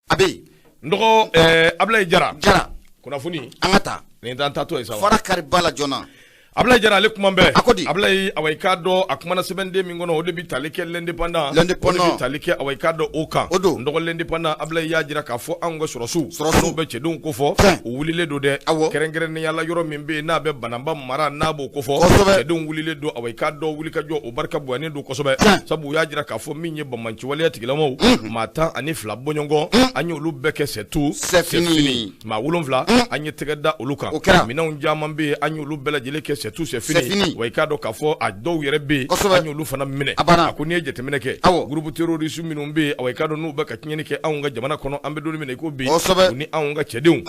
A bɛ yen. N dɔgɔ Abulayi Jara. Jara. Kunnafoni. An ka taa. Nin t'an taatɔ ye sa wa. Fara kari ba la joona. Abulayi Jara ale kuma bɛɛ. A ko di? Abulayi, awa, i k'a dɔn a kumana sɛbɛnden min kɔnɔ, o de bɛ tali kɛ L'Indépendant. L'Indépendant. O de bɛ tali kɛ, awa, i k'a dɔn o kan. O don. N dɔgɔ, L'Indépendant, Abulayi y'a jira k'a fɔ anw ka sɔrɔsiw. Sɔrɔsiw. N'u bɛ cɛdenw kofɔ. Tiɲɛ. U wulilen don dɛ. Awɔ. Kɛrɛnkɛrɛnnenya la, yɔrɔ min bɛ yen n'a bɛ Bananba mara, n'a b'o kofɔ. Kosɛbɛ. Cɛdenw wulilen don, awa, i k'a dɔn wulikajɔ o barika bonyanen don kosɛbɛ. Tiɲɛ. Sabu u y'a jira k'a fɔ min ye banbaanciwaleya tigilamaw. Maa 12 bɔɲɔgɔn. An y'olu bɛɛ kɛ c'est tout. C'est fini. Maa 7, an ye tɛgɛ da olu kan. O kɛra. Minɛnw caman bɛ yen, an y'olu bɛɛ lajɛlen kɛ c'est tout, c'est C'est fini. fini. Wa i k'a dɔn k'a fɔ a dɔw yɛrɛ bɛ yen, Kosɛbɛ. an y'olu fana minɛ. A banna. A ko n'i ye jateminɛ kɛ, Awɔ. groupe terroriste minnu bɛ yen, awa, i k'a dɔn n'u bɛ ka tiɲɛni kɛ anw ka jamana kɔnɔ, an bɛ don min na i ko bi, Kosɛbɛ. u ni anw ka cɛdenw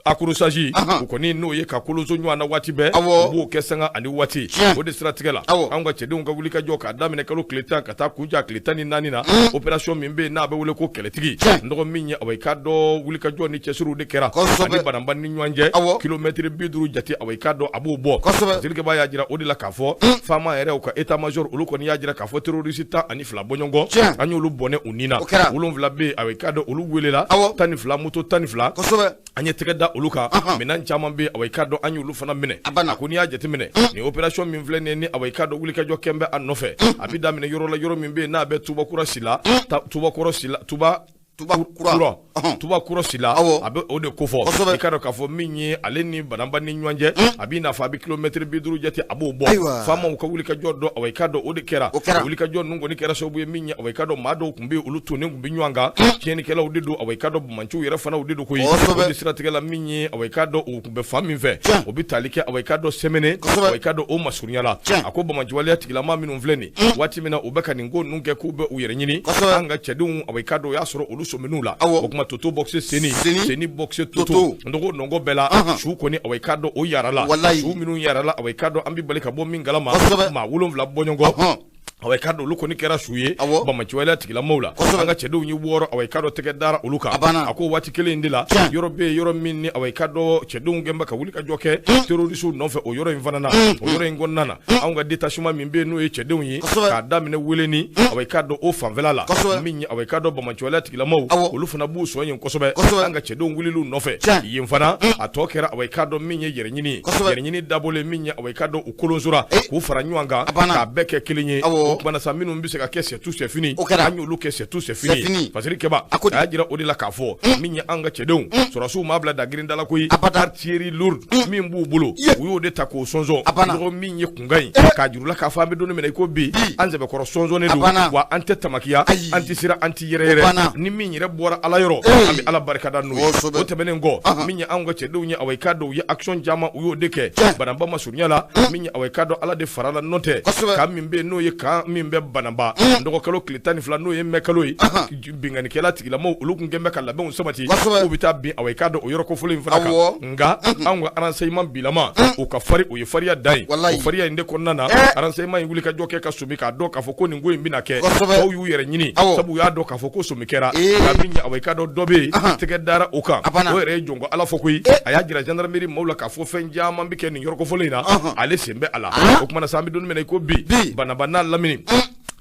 accrochage, u kɔni n'o ye ka kolonso ɲɔgɔn na waati bɛɛ, Awɔ. u b'o kɛ sanga ani waati. Tiɲɛ. O de siratigɛ la, Awɔ. anw ka cɛdenw ka wulikajɔ k'a daminɛ kalo tile 10 ka taa kunja tile 14 na, opération min bɛ yen n'a bɛ wele ko kɛlɛtigi. Tiɲɛ. N dɔgɔ, min ye, awa, i k'a dɔn wulikajɔ ni cɛsiriw de kɛra Kosɛbɛ. ani Bananba ni ɲɔgɔn cɛ, Awɔ. kilomɛtiri 50 jate, awa, i k'a dɔn a b'o bɔ. Kosɛbɛ. Fasirikɛba y'a jira o de la k'a fɔ faama yɛrɛ, u ka état major, olu kɔni y'a jira k'a fɔ terroriste 12 bɔɲɔgɔn, Tiɲɛ. an y'olu bɔnɛ u ni na. O kɛra. 7 bɛ yen, awa, i k'a dɔn olu welela. Awɔ. 12, moto 12, Kosɛbɛ. an ye tɛgɛ da olu kan. Ahan. Minɛn caman bɛ yen, awa, i k'a dɔn an y'olu fana minɛ. A banna. A ko n'i y'a jateminɛ, nin opération min filɛ nin ye, ni, awa, i k'a dɔn wulikajɔ kɛn bɛ a nɔfɛ, a bɛ daminɛ yɔrɔ la, yɔrɔ min bɛ yen n'a bɛ Tubakura Sila, Tubakɔrɔ Sila, Tuba Tuba kura. Ɔhɔn. Tubakura Sila. Awɔ. A bɛ o de kofɔ. Kosɛbɛ. I k'a dɔn k'a fɔ min ye ale ni Bananba ni ɲɔgɔn cɛ, a b'i n'a fɔ a bɛ kilomɛtiri 50 jate, a b'o bɔ. Ayiwa. Faamaw ka wulikajɔ dɔn, awa, i k'a dɔn o de kɛra. O kɛra. Wulikajɔ ninnu kɔni kɛra sababu ye min ye, awa, i k'a dɔn maa dɔw tun bɛ yen, olu tonnen tun bɛ ɲɔgɔn kan, tiɲɛnikɛlaw de don, awa, i k'a dɔn banbaanciw yɛrɛ fana de don koyi. Kosɛbɛ. O de siratigɛ la, min ye, awa, i k'a dɔn u tun bɛ fan min fɛ, Tiɲɛ. o bɛ tali kɛ, awa, i k'a dɔn Sɛmɛnɛ, Kosɛbɛ. awa, i k'a dɔn o masurunya la. Tiɲɛ. A ko banbaanciwaleya tigilama minnu filɛ nin waati min na u bɛ ka nin ko ninnu kɛ k'u bɛ u yɛrɛ ɲini, Kosɛbɛ. an ka cɛdenw, awa, i k'a dɔn o y'a sɔrɔ olu sɔmin'u la. Awɔ. O kuma toto boxe seni, Seni. seni boxe toto, Toto. n dɔgɔ nɔngɔ bɛɛ la. Ahan. Su kɔni, awa, i k'a dɔn o yarala. Walayi. Su minnu yarala, awa, i k'a dɔn an bɛ bali ka bɔ min kalama, Kosɛbɛ. maa 7 bɔɲɔgɔn, Ɔhɔn. awa, i k'a dɔn olu kɔni kɛra su ye Awɔ. banbaanciwaleya tigilamaw la. Kosɛbɛ. An ka cɛdenw ye 6, awa, i k'a dɔn tɛgɛ dara olu kan. A banna. A ko waati kelen in de la, Tiɲɛ. yɔrɔ bɛ yen, yɔrɔ min ni, awa, i k'a dɔn cɛdenw kɛn bɛ ka wuli ka jɔ kɛ terroristew nɔfɛ o yɔrɔ in fana na, o yɔrɔ in kɔnɔna na, anw ka détachement min bɛ yen n'o ye cɛdenw ye, Kosɛbɛ. k'a daminɛ Weleni, awa, i k'a dɔn o fanfɛla la, Kosɛbɛ. min ye, awa, i k'a dɔn banbaanciwaleya tigilamaw, Awɔ. olu fana b'u sɔn yen kosɛbɛ. Kosɛbɛ. An ka cɛdenw wulil'u nɔfɛ Tiɲɛ. yen fana, a tɔ kɛra, awa, i k'a dɔn min ye yɛrɛɲini ye. Kosɛbɛ. Yɛrɛɲini dabɔlen min ye, awa, i k'a dɔn u kolonsora Eh. k'u fara ɲɔgɔn kan A banna. k'a bɛɛ kɛ kelen ye. Awɔ. O kumana sa, minnu bɛ se ka kɛ c'est tout, c'est fini, O kɛra. an y'olu kɛ c'est tout, c'est fini. C'est fini. Fasiri Kɛba A ko di? a y'a jira o de la k'a fɔ min ye an ka cɛdenw sɔrɔsiw m'a bila dagirinda la koyi. Abada. Artillerie lourde min b'u bolo, Ye. u y'o de ta k'o sɔnsɔn. A banna. Nɔgɔ min ye kunkan ye, k'a jurula k'a fɔ an bɛ don min na i ko bi, an sɛbɛkɔrɔ sɔnsɔnnen A don, banna. wa an tɛ tamakiya, Ayi. an tɛ siran, an tɛ O yɛrɛyɛrɛ. banna. Ni min yɛrɛ bɔra Ala yɔrɔ, Eh. an bɛ Ala barikada n'o ye. Kosɛbɛ. O tɛmɛnen kɔ, Ahan. min ye anw ka cɛdenw ye, awa, i k'a dɔn u ye action caman, u y'o de kɛ Tiɲɛ. Bananba masurunya la, min ye, awa, i k'a dɔn Ala de farala nɔ tɛ. Kosɛbɛ. Kan min bɛ yen n'o ye kan min bɛ Bananba, dɔgɔkalo tile 12, n'o ye mɛkalo ye, Ahan. binkannikɛla tigilamaw, olu tun kɛn bɛ ka labɛnw sabati Kosɛbɛ. k'u bɛ taa bin, awa, i k'a dɔn o yɔrɔ kofɔlen in fana kan. Awɔ. Nka anw ka renseignement bilama, u ka fari, o ye fariya dan ye. Walayi. O fariya in de kɔnɔna na, Eh. renseignement in wuli ka jɔ kɛ ka somi k'a dɔn k'a fɔ ko nin ko in bɛna kɛ. Kosɛbɛ. Tɔw y'u yɛrɛ ɲini, Awɔ. sabu u y'a dɔn k'a fɔ ko somi kɛra. Eh. Nka min ye, awa, i k'a dɔn dɔ bɛ yen, Ahan. tɛgɛ dara o kan. A banna. O yɛrɛ ye jɔnko Ala fɔ koyi. Eh. A y'a jira gendarmerie maaw la k'a fɔ fɛn caman bɛ kɛ nin yɔrɔ kofɔlen in na, Ahan. ale sen bɛ a la. Ah. O kumana sa, an bɛ don min na i ko bi, Bi. Banaba n'a lamini,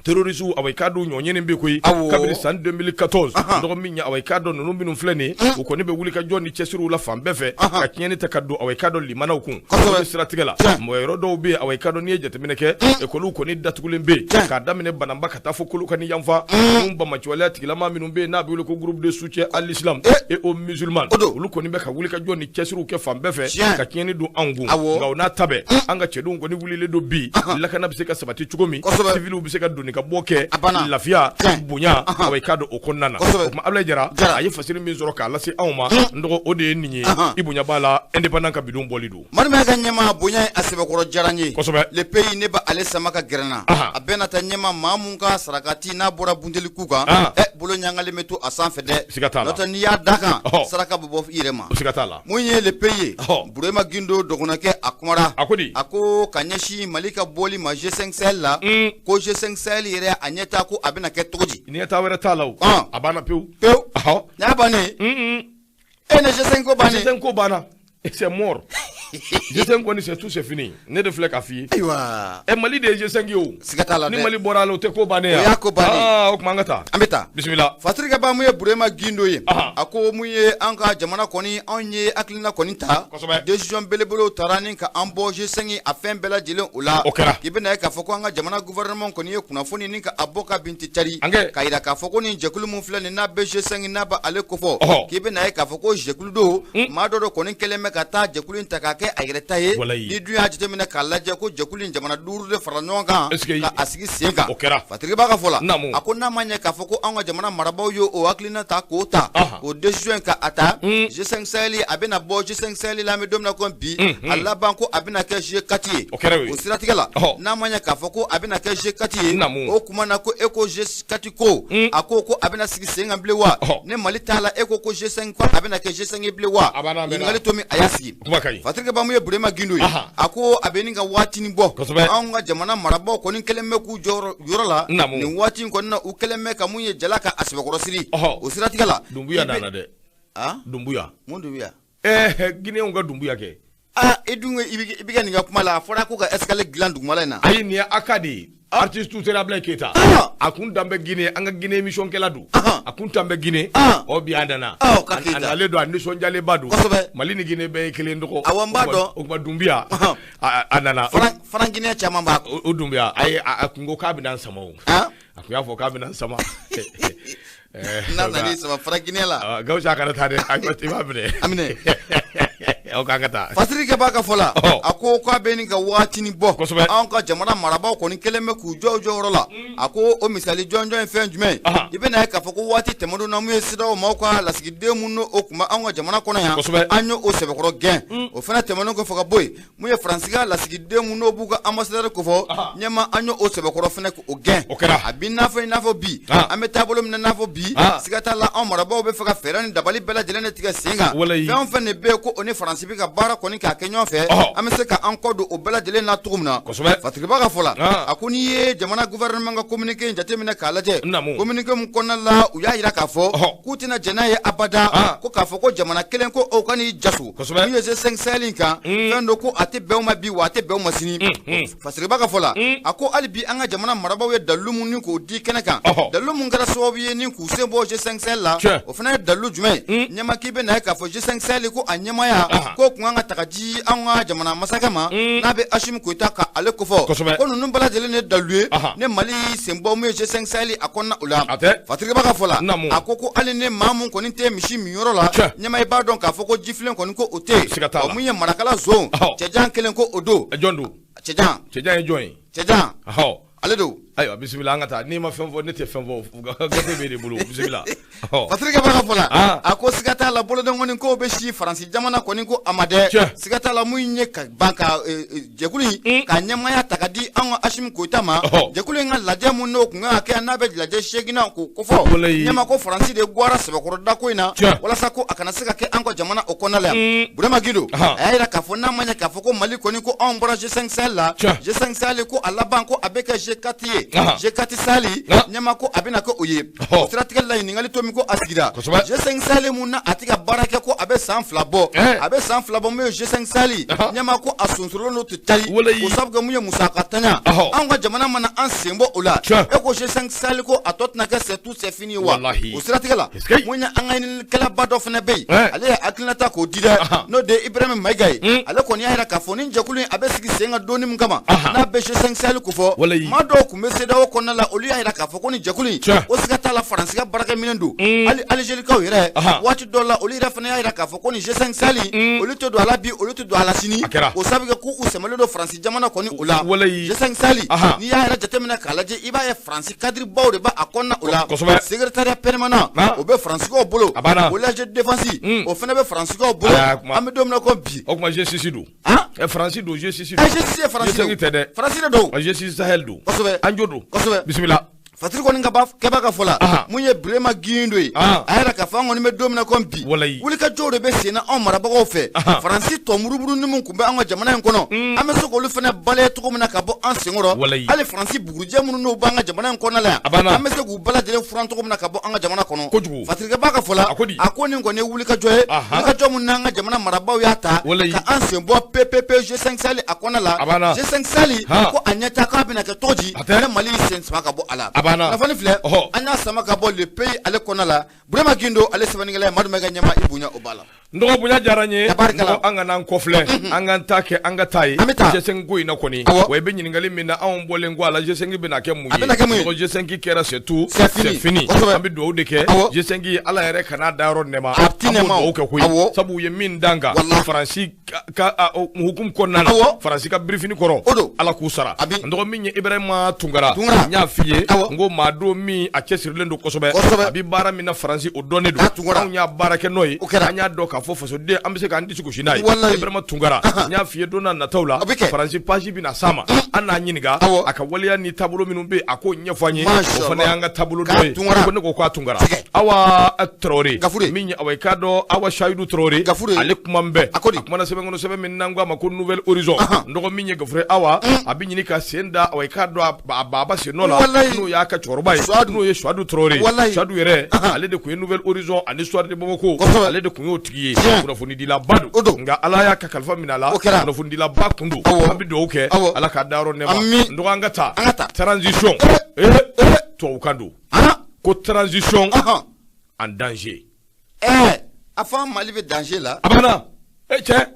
terroriste, awa, i k'a dɔn ɲɔ ɲini bɛ koyi Awɔ. kabini san 2014. Ahan. Dɔgɔ min ye, awa, i k'a dɔn ninnu minnu filɛ nin ye, u kɔni bɛ wuli ka jɔ ni cɛsiriw la fan bɛɛ fɛ Ahan. ka tiɲɛni ta ka don, awa, i k'a dɔn limanaw kun. Kosɛbɛ. O de siratigɛ la, Tiɲɛ. mɔgɔ yɔrɔ dɔw bɛ yen, awa, i k'a dɔn n'i ye jateminɛ kɛ, ekɔliw kɔni datugulen bɛ yen Tiɲɛ. k'a daminɛ Bananba ka taa fo Kolokani yanfan. Ninnu banbaanciwaleya tigilama minnu bɛ yen n'a bɛ wele ko Groupe de soutien à l'islam Eh. et aux musulmans, O don. olu kɔni bɛ ka wuli ka jɔ ni cɛsiriw kɛ fan bɛɛ fɛ Tiɲɛ. ka tiɲɛni don anw kun. Awɔ. Nka o n'a ta bɛɛ, an ka cɛdenw kɔni wulilen don bi, lakana bɛ se ka sabati cogo min, Kosɛbɛ. civiliw bɛ se ka doni ka bɔ kɛ A banna. lafiya, Tiɲɛ. bonya, Ahan. awa, i k'a dɔn o kɔnɔna na. Kosɛbɛ. O tuma, Abulayi Jara, Jara. a ye fasiri min sɔrɔ k'a lase anw ma, n dɔgɔ, o de ye nin ye. Ahan. I bonya b'a la, Indépendant ka bidon bɔli don. Marimɛ ka ɲɛma bonya ye a sɛbɛkɔrɔ diyara n ye. Kosɛbɛ. Le Pays, ne bɛ ale sama ka gɛrɛ n na. Ahan. A bɛɛ na taa ɲɛma maa mun ka sarakati n'a bɔra bunteliku kan, Ahan. ɛ bolo ɲangalen bɛ to a sanfɛ dɛ. Siga t'a la. N'o tɛ, n'i y'a da kan, Ɔhɔ. saraka bɛ bɔ i yɛrɛ ma. O siga t'a la. Mun ye Le Pays ye, Ɔhɔ. Burema Gindo dɔgɔnɔkɛ, a kumara. A ko di? A ko ka ɲɛsin Mali ka bɔli ma G5 Sahel la, ko G5 Sahel yɛrɛ a ɲɛtaa, ko a bɛna kɛ cogo di? Ɲɛtaa wɛrɛ t'a la o. Ɔn. A banna pewu. Pewu. Ɔhɔ. N'a bannen, e ni G5 ko bannen. G5 ko banna, c'est mort. G5 kɔni, c'est tout, c'est fini. Ne de filɛ k'a f'i ye. Ayiwa. Ɛ, Mali de ye G5 ye o. Siga t'a la Ni dɛ. Mali bɔra a la, o tɛ ko bannen ye. O y'a ko bannen ye. Aa, o tuma an ka taa. An bɛ taa. Bisimila. Fasirikɛ ba, mun ye Burema Gindo ye, Ahan. a ko mun ye, an ka jamana kɔni, anw ye hakilina kɔni ta, décision belebelew tara ni ka an bɔ G5 a fɛn bɛɛ lajɛlen o la. O kɛra. K'i bɛna ye k'a fɔ ko an ka jamana gouvernement kɔni ye kunnafoni ni ka a bɔ ka bin ti cari An kɛ. k'a yira k'a fɔ ko nin jɛkulu mun filɛ nin n'a bɛ G5 n'a bɛ ale kofɔ, k'i bɛna ye k'a fɔ ko jɛkulu don, maa dɔ de kɔni kɛlen bɛ ka taa jɛkulu in ta k'a kɛ a yɛrɛ ta ye. Walayi. Ni dun y'a jateminɛ k'a lajɛ ko jɛkulu in jamana duuru de fara ɲɔgɔn kan Est-ce que ka a sigi sen kan. O kɛra. Fatigi b'a ka fɔ la, Naamu. a ko n'a ma ɲɛ k'a fɔ ko anw ka jamana marabaaw ye o hakilina ta k'o ta, k'o décision in ka a ta, G5 Sahel a bɛna bɔ G5 Sahel la. An bɛ don min na ko bi, a laban ko a bɛna kɛ G4 ye. O kɛra o ye. O siratigɛ la, n'a ma ɲɛ k'a fɔ ko a bɛna kɛ G4 ye, Naamu. o kuma na ko e ko G4 ko a ko ko a bɛna sigi sen kan bilen wa? Ni Mali t'a la, e ko ko G5 ko a bɛna kɛ G5 ye bilen wa? A banna, a mɛnna. Ɲininkali to min a y'a sigi. Kuma ka ɲi. Fatirikɛ Bamu ye Burema Gindo ye. A ko a bɛ nin ka waatinin bɔ, anw ka jamana marabaaw kɔni kɛlen bɛ k'u jɔ yɔrɔ la. Nin waati in kɔni na, u kɛlen bɛ ka mun ye jala ka a sɛbɛkɔrɔ siri. O siratigɛ la, Dunbuya i bɛ- nana dɛ. Ah? Dunbuya. Mun Dunbuya? Ɛɛ, Guinéenw ka Dunbuya kɛ. Aa, i dun i bɛ ka nin ka kuma la, a fɔra ko ka escalier dilan dugumala in na. Ayi, nin ye aka de ye. Artiste tuteur Ablaye Keita. A kun dan bɛ Guinée, an ka Guinée émission kɛla don. A kun tan bɛ Guinée. Ɔ bi a nana. Ɔ, ka A Keita. nalen don, a nisɔndiyalenba don. Mali ni Guinée bɛɛ ye kelen dɔgɔ. Awɔ, n b'a dɔn. O tuma Dunbuya a nana. Faran Guinée caman b'a. O Dunbuya, ayi, a kun ko k'a bɛna n sama o. A kun y'a fɔ k'a bɛna n sama. N'a nana i sama Faran Guinée la. Gawusu, a kana taa dɛ, i b'a minɛ. A minɛ. O k'an ka taa. Fasirikɛ b'a ka fɔ la, a ko k'a bɛ nin ka waatinin bɔ, anw ka jamana marabaaw kɔni kɛlen bɛ k'u jɔ u jɔyɔrɔ la. A ko o misali jɔnjɔn ye fɛn jumɛn ye? I bɛna ye k'a fɔ ko waati tɛmɛnenw na, mun ye CEDEAO maaw ka lasigiden mun n'o o tun bɛ anw ka jamana kɔnɔ yan, an ye o sɛbɛkɔrɔ gɛn. O fana tɛmɛnen kɔfɛ ka bɔ yen, mun ye Faransi ka lasigiden mun n'o b'u ka ambassadeur kofɔ ɲɛma, an ye o sɛbɛkɔrɔ fana k'o gɛn. O kɛra. A b'i n'a fɔ i n'a fɔ bi an bɛ taabolo min na, n'a fɔ bi, siga t'a la, anw marabaaw bɛ fɛ ka fɛɛrɛ ni dabali bɛɛ lajɛlen de tigɛ sen kan. Fɛn o fɛn de bɛ yen ko o ni Faransi bɛ ka baara kɔni k'a kɛ ɲɔgɔn fɛ, an bɛ se ka an kɔ don o bɛɛ lajɛlen na cogo min na. Fatiriba ka fɔ la, a ko n'i ye jamana gouvernement ka communiqué in jateminɛ k'a lajɛ, communiqué min kɔnɔna la u y'a jira k'a fɔ k'u tɛna jɛn n'a ye abada ko k'a fɔ ko jamana kelen ko o ka n'i jaso n'u ye G5 Sahel in kan, fɛn don ko a tɛ bɛn u ma bi, wa a tɛ bɛn u ma sini. Fasiriba ka fɔ la, a ko hali bi an ka jamana marabaaw ye dalilu mun ni k'o di kɛnɛ kan, dalilu mun kɛra sababu ye ni k'u sen bɔ G5 Sahel la, o fana ye dalilu jumɛn ye? Ɲɛma k'i bɛ na ye k'a fɔ G5 Sahel ko a ɲɛmaaya ko kun kan ka ta ka di an ka jamana masakɛ ma n'a bɛ Assimi Goïta ka ale kofɔ, ko ninnu bɛɛ lajɛlen ye dalilu ye ne Mali sen bɔ mun ye G5 Sahel a kɔnɔna o la. Fatiriba ka fɔ la, a ko ko hali ni maa mun kɔni tɛ misi minyɔrɔ la, ɲɛma, i b'a dɔn k'a fɔ ko jifilen kɔni ko o tɛ yen. Ɔ, mun ye marakala zon cɛjan kelen ko o don. Jɔn don? Cɛjan. Cɛjan ye jɔn ye? Cɛjan, ale don. Ayiwa, bisimila, an ka taa. N'i ma fɛn fɔ, ne tɛ fɛn fɔ, gafe b'e de bolo, bisimila. Patrick b'a ka fɔ la, a ko siga t'a la, boloden kɔni ko bɛ si Faransi jamana kɔni ko a ma dɛ. Siga t'a la, mun ye ka ban ka jɛkulu in ka ɲɛmaaya ta ka di an ka Assimi Goïta ma, jɛkulu in ka lajɛ mun n'o kun kan ka kɛ n'a bɛ lajɛ seeginna k'o kofɔ, ɲɛma ko Faransi de gwara sɛbɛkɔrɔ dako in na walasa ko a kana se ka kɛ an ka jamana o kɔnɔna la yan. Burama Gindo a y'a jira k'a fɔ n'a ma ɲɛ k'a fɔ ko Mali kɔni ko anw bɔra G5 Sahel la, G5 Sahel ko a laban ko a bɛ kɛ G4 ye, G4 Sahel, ɲɛma ko a bɛna kɛ o ye. O siratigɛ la, ɲininkali to min ko a sigira, G5 Sahel mun na a tɛ ka baara kɛ ko a bɛ san 2 bɔ, a bɛ san 2 bɔ, mun ye G5 Sahel, ɲɛma ko a sonsorolen don tɛ cari o sabu kɛ mun ye musaka tanya, anw ka jamana mana an sen bɔ o la, e ko G5 Sahel ko a tɔ tɛna kɛ c'est tout, c'est fini wa? O siratigɛ la, mun ye an ka ɲininikɛlaba dɔ fana bɛ yen, ale ye hakilinata k'o di dɛ, n'o de ye Ibrahima Mayiga ye. Ale kɔni y'a jira k'a fɔ ni jɛkulu in a bɛ sigi sen kan donni min kama n'a bɛ G5 Sahel ko fɔ, maa dɔw tun bɛ CEDEAO kɔnɔna la, olu y'a jira k'a fɔ ko ni jɛkulu in ko siga t'a la, Faransi ka baarakɛminɛn don. Hali Alizerikaw yɛrɛ, waati dɔw la, olu yɛrɛ fana y'a jira k'a fɔ ko ni G5 Sahel, olu tɛ don a la bi, olu tɛ don a la sini, o sabu kɛ k'u sɛmɛlen don Faransi jamana kɔni o la. G5 Sahel, n'i y'a yɛrɛ jateminɛ k'a lajɛ, i b'a ye Faransi cadre baw de b'a kɔnɔna o la. Secrétariat permanent o bɛ Faransikaw bolo, collège de défense o fana bɛ Faransikaw bolo. An bɛ don min na ko bi. O tuma G6 don. Faransi don, G6 don. G6 ye Faransi don. G5 tɛ dɛ. Faransi de don. G6 Sahel don. Kosɛbɛ. An jo don. Kosɛbɛ. Bisimila. Fatiri kɔni kɛba ka fɔ la mun ye Burema Gindo ye a yɛrɛ ka fɔ an kɔni bɛ don min na komi bi wulikajɔw de bɛ sen na anw marabagaw fɛ Faransi tɔ murumuru min tun bɛ an ka jamana in kɔnɔ an bɛ se k'olu fana balayer cogo min na ka bɔ an senkɔrɔ hali Faransi bugurujɛ minnu n'u b'an ka jamana in kɔnɔna la yan an bɛ se k'u bɛɛ lajɛlen furan cogo min na ka bɔ an ka jamana kɔnɔ Fatirikɛba ka fɔ la a ko nin kɔni ye wulikajɔ ye wulikajɔ min n'an ka jamana marabaaw y'a ta ka an sen bɔ PPP G5 Sahel a kɔnɔna la G5 Sahel ko a ɲɛtaa k'a bɛna kɛ cogo di ne Mali y'i sen sama ka bɔ a la kunnafoni filɛ an y'a sama ka bɔ Le Pays ale kɔnɔna la Burema Gindo ale sɛbɛnnikɛla ye Madu Mayiga ɲɛma i bonya o b'a la. N dɔgɔ bonya diyara n ye an kana an kɔfilɛ an k'an ta kɛ an ka taa ye G5 ko in na kɔni wa i bɛ ɲininkali min na anw bɔlen kɔ a la G5 bɛna kɛ mun ye G5 kɛra c'est tout c'est fini an bɛ dugawu de kɛ G5 Ala yɛrɛ kan'a dayɔrɔ nɛɛma an b'o dugawu kɛ koyi sabu u ye min d'an kan Faransi ka hukumu kɔnɔna na Faransi ka birifini kɔrɔ Ala k'u sara n dɔgɔ min ye Ibrahima Tunkara n y'a f'i ye n ko maa don min a cɛsirilen don kosɛbɛ a bɛ baara min na Faransi o dɔnnen don anw y'a baara kɛ n'o ye an y'a dɔn k'a fɔ fasoden an bɛ se k'an disi gosi n'a ye Ibrahima Tunkara n y'a f'i ye don n'a nataw la Faransi page bɛna s'a ma an n'a ɲininka a ka waleya ni taabolo minnu bɛ yen a k'o ɲɛfɔ an ye o fana y'an ka taabolo dɔ ye ko ne ko k'a Tunkara Awa Traoré min ye awa i k'a dɔn Awa Sayidu Traoré ale kuma bɛɛ a kumana sɛbɛn kɔnɔ sɛbɛn min n'an ko a ma ko Nouvel Horizon n dɔgɔ min ye Gafure Awa a bɛ ɲini ka sen da awa i k'a dɔn a baba sen nɔ la n'o y'a ka cɛkɔrɔba ye n'o ye Suwadu Traoré Suwadu yɛrɛ ale de tun ye Nouvel Horizon ani Soir de Bamako ale de tun y'o tigi ye kunnafonidilaba don nka Ala y'a ka kalifa minɛ a la kunnafonidilaba kun don an bɛ dugawu kɛ Ala k'a dayɔrɔ nɛɛma n dɔgɔ an ka taa transition tubabukan don ko transition en danger. A fɔ Mali bɛ danger la. A banna cɛ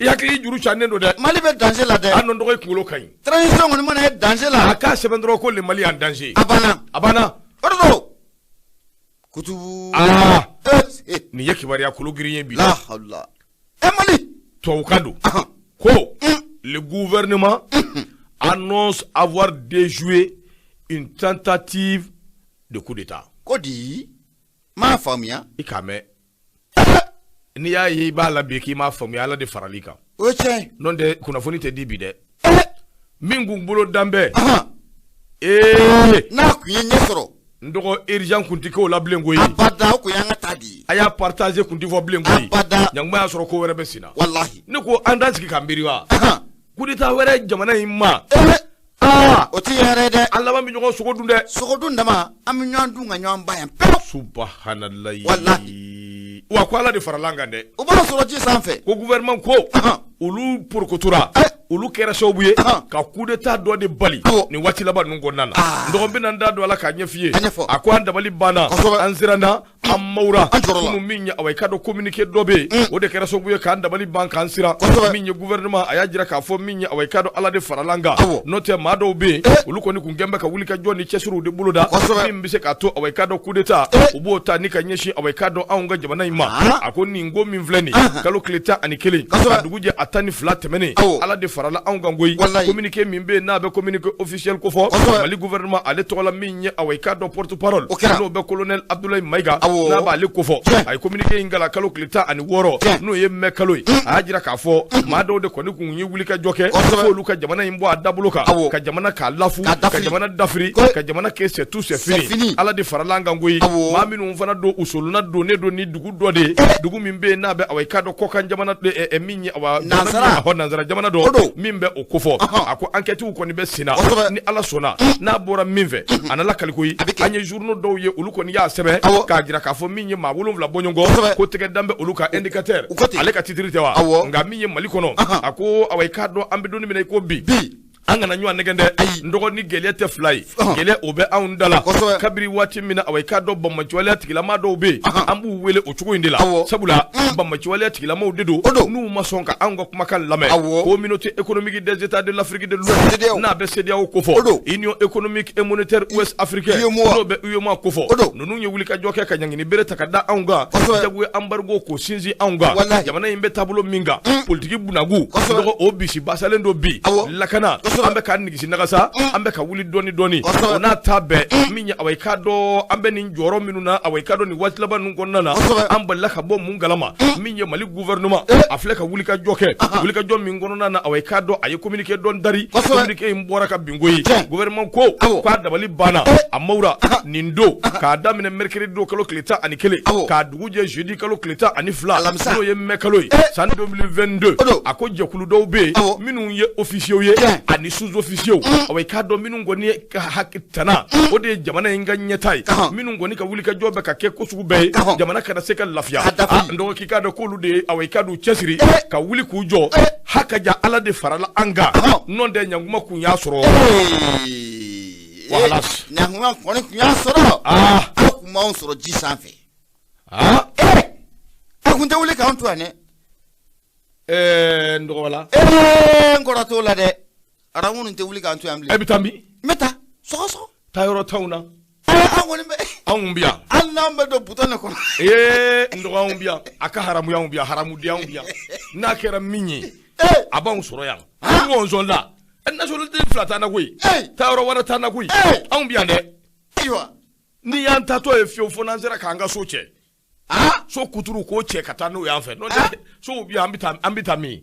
i hakili juru cannen don dɛ. Mali bɛ danger la dɛ. An dɔn dɔgɔ i kunkolo ka ɲi. Transition kɔni mana ye danger la. A k'a sɛbɛn dɔrɔn ko le Mali en danger. A banna. A banna. O de don. Kutubu. Aa nin ye kibaruya kolo girin ye bi. La hawla. Mali. Tubabukan don. Ko le gouvernement annonce avoir déjoué une tentative de coup d'État. Ko di m'a faamuya. I k'a mɛn. N'i y'a ye i b'a la bi k'i m'a faamuya Ala de faral'i kan. O ye tiɲɛ ye. N'o tɛ kunnafoni tɛ di bi dɛ. Min kun bolo dan bɛɛ. N'a kun ye ɲɛ sɔrɔ. N dɔgɔ urgent kun tɛ k'o la bilen koyi. Abada o kun y'an ka taa di ye. A y'a partager kun tɛ fɔ bilen koyi. Abada. Ɲankuma y'a sɔrɔ ko wɛrɛ bɛ sen na. Walahi. Ne ko an t'an sigi k'an miiri wa. Coup d'état wɛrɛ jamana in ma. O ti yɛrɛ dɛ. An laban bɛ ɲɔgɔn sogo dun dɛ. Sogo dun dama an bɛ ɲɔgɔn dun ka ɲɔgɔn ba yan pewu. Subahanallahi. Walahi. Wa ko Ala de farala an kan dɛ. O b'a sɔrɔ ji sanfɛ. Ko gouvernement ko. Olu porokotora. Olu kɛra sababu ye ka coup d'état dɔ de bali nin waati laban ninnu kɔnɔna na. N dɔgɔ bɛna n da don a la k'a ɲɛf'i ye. A ko an dabali banna. An siranna. An mawura. Kunun min ye awa i k'a dɔn communiqué dɔ bɛ yen. O de kɛra sababu ye k'an dabali ban k'an siran. Min ye gouvernement a y'a jira k'a fɔ min ye awa i k'a dɔn Ala de farala an kan. N'o tɛ maa dɔw bɛ yen. Olu kɔni kun kɛn bɛ ka wuli ka jɔ ni cɛsiriw de bolo da. Min bɛ se k'a to awa i k'a dɔn coup d'état. U b'o ta ni ka ɲɛsin awa i k'a dɔn anw ka jamana in ma. A ko nin ko min filɛ nin ye. Kalo tile 11. Ka dugu jɛ a 12 tɛmɛnen. Ala de farala anw kan koyi. Communiqué min bɛ yen n'a bɛ communiqué officiel ko fɔ. Mali gouvernement ale tɔgɔ la min ye awa i k'a dɔn porte parole. N'o bɛ colonel Abdoulaye Mayiga. N'a b'ale ko fɔ. A ye communiqué in kalan kalo tile 16. N'o ye mai kalo ye. A y'a jira k'a fɔ maa dɔw de kɔni kun ye wuli ka jɔ kɛ. F'olu ka jamana in bɔ a dabolo kan. Ka jamana k'a lafu. Ka jamana dafiri. Ka jamana kɛ c'est tout c'est fini. Ala de farala an kan koyi. Maa minnu fana don u solonna donnen don ni dugu dɔ de ye. Dugu min bɛ yen n'a bɛ awa i k'a dɔn kɔkan jamana min ye awa nansara jamana dɔ min bɛ o kofɔ. A ko enquête kɔni bɛ sen na. Ni Ala sɔnna n'a bɔra min fɛ a nana lakali koyi. An ye journaux dɔw ye olu kɔni y'a sɛbɛn k'a jira k'a fɔ min ye maa 7 bɔɲɔgɔn ko tɛgɛ dan bɛ olu ka indicateur ale ka titre tɛ wa nka min ye Mali kɔnɔ a ko awa i k'a dɔn an bɛ don min na i ko bi an kana ɲɔgɔn nɛgɛn dɛ n dɔgɔ ni gɛlɛya tɛ fila ye gɛlɛya o bɛ anw da la kabiri waati min na awa i k'a dɔn banbaanciwaleya tigilama dɔw bɛ yen an b'u wele o cogo in de la sabula banbaanciwaleya tigilamaw de don n'u ma sɔn ka anw ka kumakan lamɛn communauté économique des états de l'Afrique de l'Ouest n'a bɛ CEDEAO kofɔ Union économique et monétaire ouest africaine n'o bɛ UEMOA kofɔ ninnu ye wulikajɔ kɛ ka ɲangini bere ta ka da anw kan jagoya embargo k'o sinsin anw kan jamana in bɛ taabolo min kan politiki bunagu dɔgɔ o bisi basalen don bi lakana An bɛ ka nigisi nagasa, an bɛ ka wuli dɔɔni dɔɔni. O n'a ta bɛɛ min ye, awa, i k'a dɔn an bɛ nin jɔyɔrɔ minnu na, awa, i k'a dɔn nin waati laban ninnu kɔnɔna na, an balila ka bɔ mun kalama? Min ye Mali gouvernement, a filɛ ka wuli ka jɔ kɛ, wuli ka jɔ min kɔnɔna na, awa, i k'a dɔn a ye communiqué dɔ dari. Communiqué in bɔra ka bin koyi. Gouvernement ko k'a dabali banna a mawura nin don, k'a daminɛ mercredi don kalo tile 11, k'a dugu jɛ jeudi kalo tile 12, n'o ye mai kalo ye san 2022. A ko jɛkulu dɔw bɛ yen minnu ye officiers ye ani sous-officiers, awa, i k'a dɔn minnu kɔni ye ka hakɛ tana, o de ye jamana in ka ɲɛta ye, minnu kɔni ka wuli ka jɔ bɛ ka kɛ ko sugu bɛɛ ye jamana kana se ka lafiya. N dɔgɔ, k'i k'a dɔn k'olu de ye, awa, i k'a dɔn u cɛsiri ka wuli k'u jɔ haka ja. Ala de farala an kan, n'o tɛ ɲankuma kun y'a sɔrɔ. Wala ɲankuma kɔni kun y'a sɔrɔ. Aw kun b'anw sɔrɔ ji sanfɛ. A kun tɛ wuli k'anw to yan dɛ. N dɔgɔ la. N kɔrɔ t'o la dɛ. Aramu tɛ wuli k'an to yan bilen. E bɛ taa min? N bɛ taa sɔgɔsɔgɔ. Taa yɔrɔ t'anw na. An kɔni bɛ. Anw bɛ yan. Hali n'an bɛ don butɔn de kɔnɔ. N dɔgɔ, anw bɛ yan. A ka haramuya anw bɛ yan, haramudenya anw bɛ yan. N'a kɛra min ye, a b'anw sɔrɔ yan. Ni ŋɔnsɔn la, nationalité fila t'an na koyi. Taa yɔrɔ wɛrɛ t'an na koyi. Anw bɛ yan dɛ. Ayiwa. N'i y'an taatɔ ye fiyewu, fo n'an sera k'an ka so cɛ. So kuturu k'o cɛ ka taa n'o y'an fɛ. N'o tɛ, sow bɛ yan, an bɛ taa, an bɛ taa min?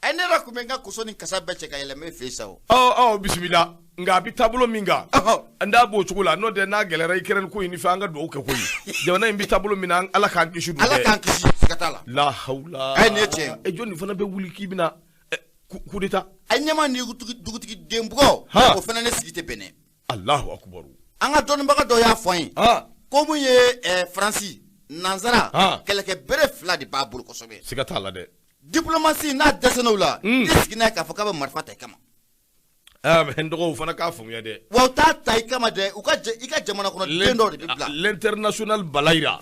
Ne yɛrɛ tun bɛ n ka koso ni kasa bɛɛ cɛ ka yɛlɛma e fɛ yen sa o. Ɔ ɔ, bisimila. Nka a bɛ taabolo min kan, n d'a b'o cogo la. N'o tɛ, n'a gɛlɛyara Ukraine ko in ni fɛn, an ka dugawu kɛ koyi. Jamana in bɛ taabolo min na, Ala k'an kisi dun. Ala k'an kisi, siga t'a la. La hawula. Ayi, nin ye tiɲɛ ye. Jɔn nin fana bɛ wuli k'i bɛna coup d'état? A ɲɛma ni dugutigi den bugɔ, o fana ne sigi tɛ bɛn dɛ. Alahu akubaru. An ka dɔnnibaga dɔ y'a fɔ an ye ko mun ye Faransi nansara, kɛlɛkɛ bere fila de b'a bolo kosɛbɛ. Siga t'a la dɛ. Diplomatie, n'a dɛsɛn'o la, i sigi n'a ye k'a fɔ k'a bɛ marifa ta i kama. Mais n dɔgɔw fana k'a faamuya dɛ. Wa u t'a ta i kama dɛ, u ka i ka jamana kɔnɔ den dɔw de bɛ bila. L'international Balayira.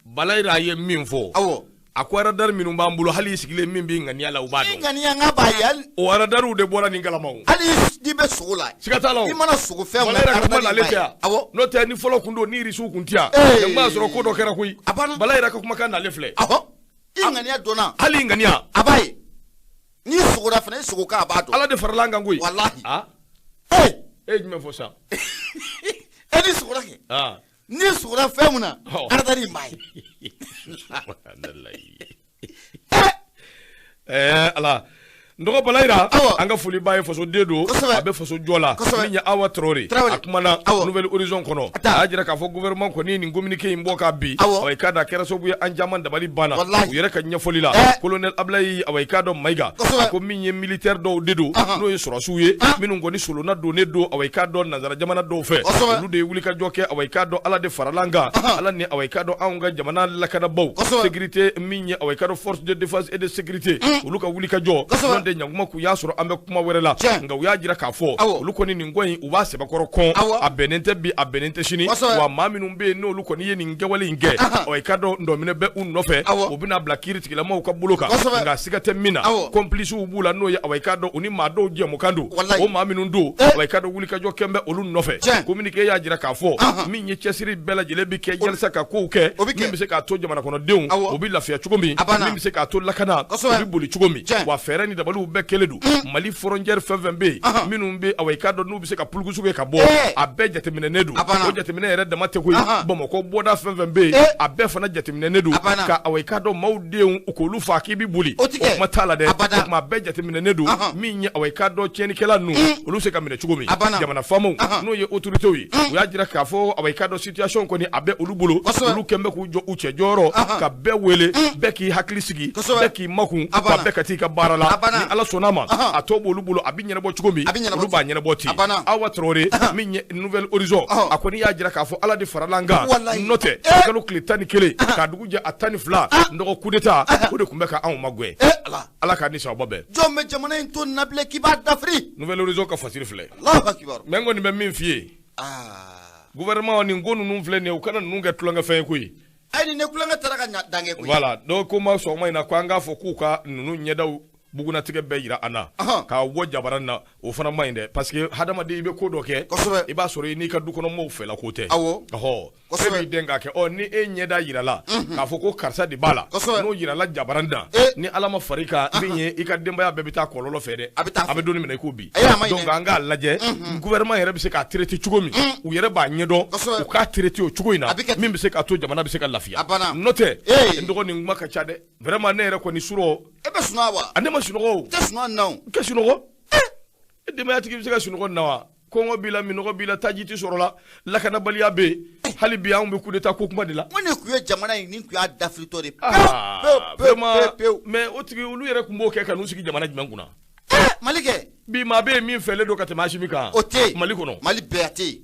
Balayira ye min fɔ. A ko radar minnu b'an bolo, hali i sigilen min b'i ŋaniya la, u b'a dɔn. I ŋaniya n ka b'a ye hali. O radariw de bɔra nin kalama o. Hali n'i bɛ sogo la. Siga t'a la o. I mana sogo fɛn o fɛn. Balayira ka kuma n'ale tɛ yan. Awɔ. N'o tɛ, ni fɔlɔ kun don, ni irisiw kun tɛ yan. N b'a sɔrɔ ko dɔ kɛra koyi. A banna. Balayira ka kumakan n'ale filɛ. Awɔ. I ŋaniya dɔnna. Hali i ŋaniya. A b'a ye. N'i sogora fana, i sogo kan a b'a dɔn. Ala de farala an kan koyi. Walahi. E ye jumɛn fɔ sisan? E ni sogora kɛ. N'i sogora fɛn mun na, radar in b'a ye. Ala, n dɔgɔ Balayira, an ka foli b'a ye, fasoden don, a bɛ faso jɔ la. Min ye Awa Traoré, a kumana Nouvel Horizon kɔnɔ, a y'a jira k'a fɔ gouvernement kɔni nin communiqué in bɔ k'a bin, awa, i k'a dɔn a kɛra sababu ye an caman dabali banna. U yɛrɛ ka ɲɛfɔli la, colonel Ablaye, awa, i k'a dɔn Mayiga, a ko min ye militaire dɔw de don, n'o ye sɔrɔsiw ye minnu kɔni solonna donnen don, awa, i k'a dɔn nanzara jamana dɔw fɛ, olu de ye wulikajɔ kɛ. Awa, i k'a dɔn Ala de farala an kan, Ala ni, awa, i k'a dɔn anw ka jamana lakanabaaw, sécurité, min ye, awa, i k'a dɔn force de défense et de sécurité, olu ka wulikajɔ. N'o tɛ, ɲankuma k'u y'a sɔrɔ an bɛ kuma wɛrɛ la. Nka u y'a jira k'a fɔ olu kɔni nin ko in, u b'a sɛbɛkɔrɔ kɔn, a bɛnnen tɛ bi, a bɛnnen tɛ sini. Wa maa minnu bɛ yen n'olu kɔni ye nin kɛwale in kɛ, ɔ, i k'a dɔn ndɔminɛ bɛ u nɔfɛ, u bɛna bila kiiri tigilamaw ka bolo kan. Nka siga tɛ min na, complices b'u la, n'o ye, awa, i k'a dɔn u ni maa dɔw jɛmukan don. O maa minnu don, awa, i k'a dɔn wulikajɔ kɛn bɛ olu nɔfɛ. Communiqué y'a jira k'a fɔ min ye, cɛsiri bɛɛ lajɛlen bɛ kɛ yalisa ka kow kɛ min bɛ se k'a to jamana kɔnɔdenw u bɛ lafiya cogo min, min bɛ se k'a to lakana u bɛ boli cogo min. Wa fɛɛrɛ ni dabaliw bɛɛ kɛlen don. Mali frontière fɛn fɛn bɛ yen minnu bɛ, awa, i k'a dɔn n'u bɛ se ka pulukusu kɛ ka bɔ, a bɛɛ jateminɛnen don. O jateminɛ yɛrɛ dama tɛ koyi, Bamakɔ bɔda fɛn fɛn bɛ yen, a bɛɛ fana jateminɛnen don. Ka, awa, i k'a dɔn maaw denw k'olu faa k'i bɛ boli, o kuma t'a la dɛ. O kuma, a bɛɛ jateminɛnen don. Min ye, awa, i k'a dɔn tiɲɛnikɛla ninnu, olu bɛ se ka minɛ cogo min, jamana faamaw, n'o ye autorités ye, u y'a jira k'a fɔ, awa, i k'a dɔn situation kɔni a bɛ olu bolo, olu kɛn bɛ k'u jɔ u cɛ jɔyɔrɔ, ka bɛɛ wele, bɛɛ k'i hakili sigi, bɛɛ k'i makun, wa bɛɛ ka t'i ka baara la. Ni Ala sɔnna ma, a tɔ b'olu bolo, a bɛ ɲɛnabɔ cogo min, olu b'a ɲɛnabɔ ten. Awa Traoré, min ye Nouvel Horizon, a kɔni y'a jira k'a fɔ Ala de farala an kan. N'o tɛ, kalo tile 11 k'a dugu jɛ a 12, n dɔgɔ, coup d'état o de tun bɛ ka anw magɛn. Ala k'a ni sababa bɛn. Jɔn bɛ jamana in to nin na bilen k'i b'a dafiri? Nouvel Horizon ka fasiri filɛ. Mais n kɔni bɛ min f'i ye, gouvernement, nin ko ninnu filɛ nin ye, u kana ninnu kɛ tulonkɛfɛn ye koyi. Ayi, ni ne tulonkɛ taara ka dan kɛ koyi. Voilà, donc ko ma sɔgɔma in na ko an k'a fɔ k'u ka ninnu ɲɛdaw bugunatigɛ bɛɛ yira an na k'a bɔ jabaranin na. O fana man ɲi dɛ, parce que hadamaden, i bɛ ko dɔ kɛ, i b'a sɔrɔ i n'i ka dukɔnɔmɔgɔw fɛla ko tɛ. Ɔhɔ, e b'i den k'a kɛ. Ɔ, ni e ɲɛda yirala k'a fɔ ko karisa de b'a la, n'o yirala jabaran na, ni Ala ma far'i kan, min ye i ka denbaya bɛɛ bɛ taa kɔlɔlɔ fɛ dɛ. A bɛ taa. A bɛ don min na i ko bi. Donc an k'a lajɛ, gouvernement yɛrɛ bɛ se k'a traiter cogo min, u yɛrɛ b'a ɲɛdɔn, u k'a traiter o cogo in na, min bɛ se k'a to jamana bɛ se ka lafiya. N'o tɛ, n dɔgɔ, nin kuma ka ca dɛ. Vraiment, ne yɛrɛ kɔni surɔ. E bɛ sunɔgɔ wa? A, ne ma sunɔgɔ o. I tɛ sunɔgɔ nin na o. Kɛ sunɔgɔ? E, denbayatigi bɛ se ka sunɔgɔ nin na wa? Kɔngɔ b'i la, minɔgɔ b'i la, taji tɛ sɔrɔ la, lakanabaliya bɛ yen. Hali bi anw bɛ coup d'état ko kuma de la. Ko nin tun ye jamana in, nin tun y'a dafiritɔ de pewu pewu pewu pewu. Mais o tigi, olu yɛrɛ tun b'o kɛ ka n'u sigi jamana jumɛn kunna? Mali kɛ. Bi, maa bɛ yen min fɛlen don ka tɛmɛ Asimi kan? O tɛ yen. Mali kɔnɔ. Mali bɛɛ, a tɛ yen.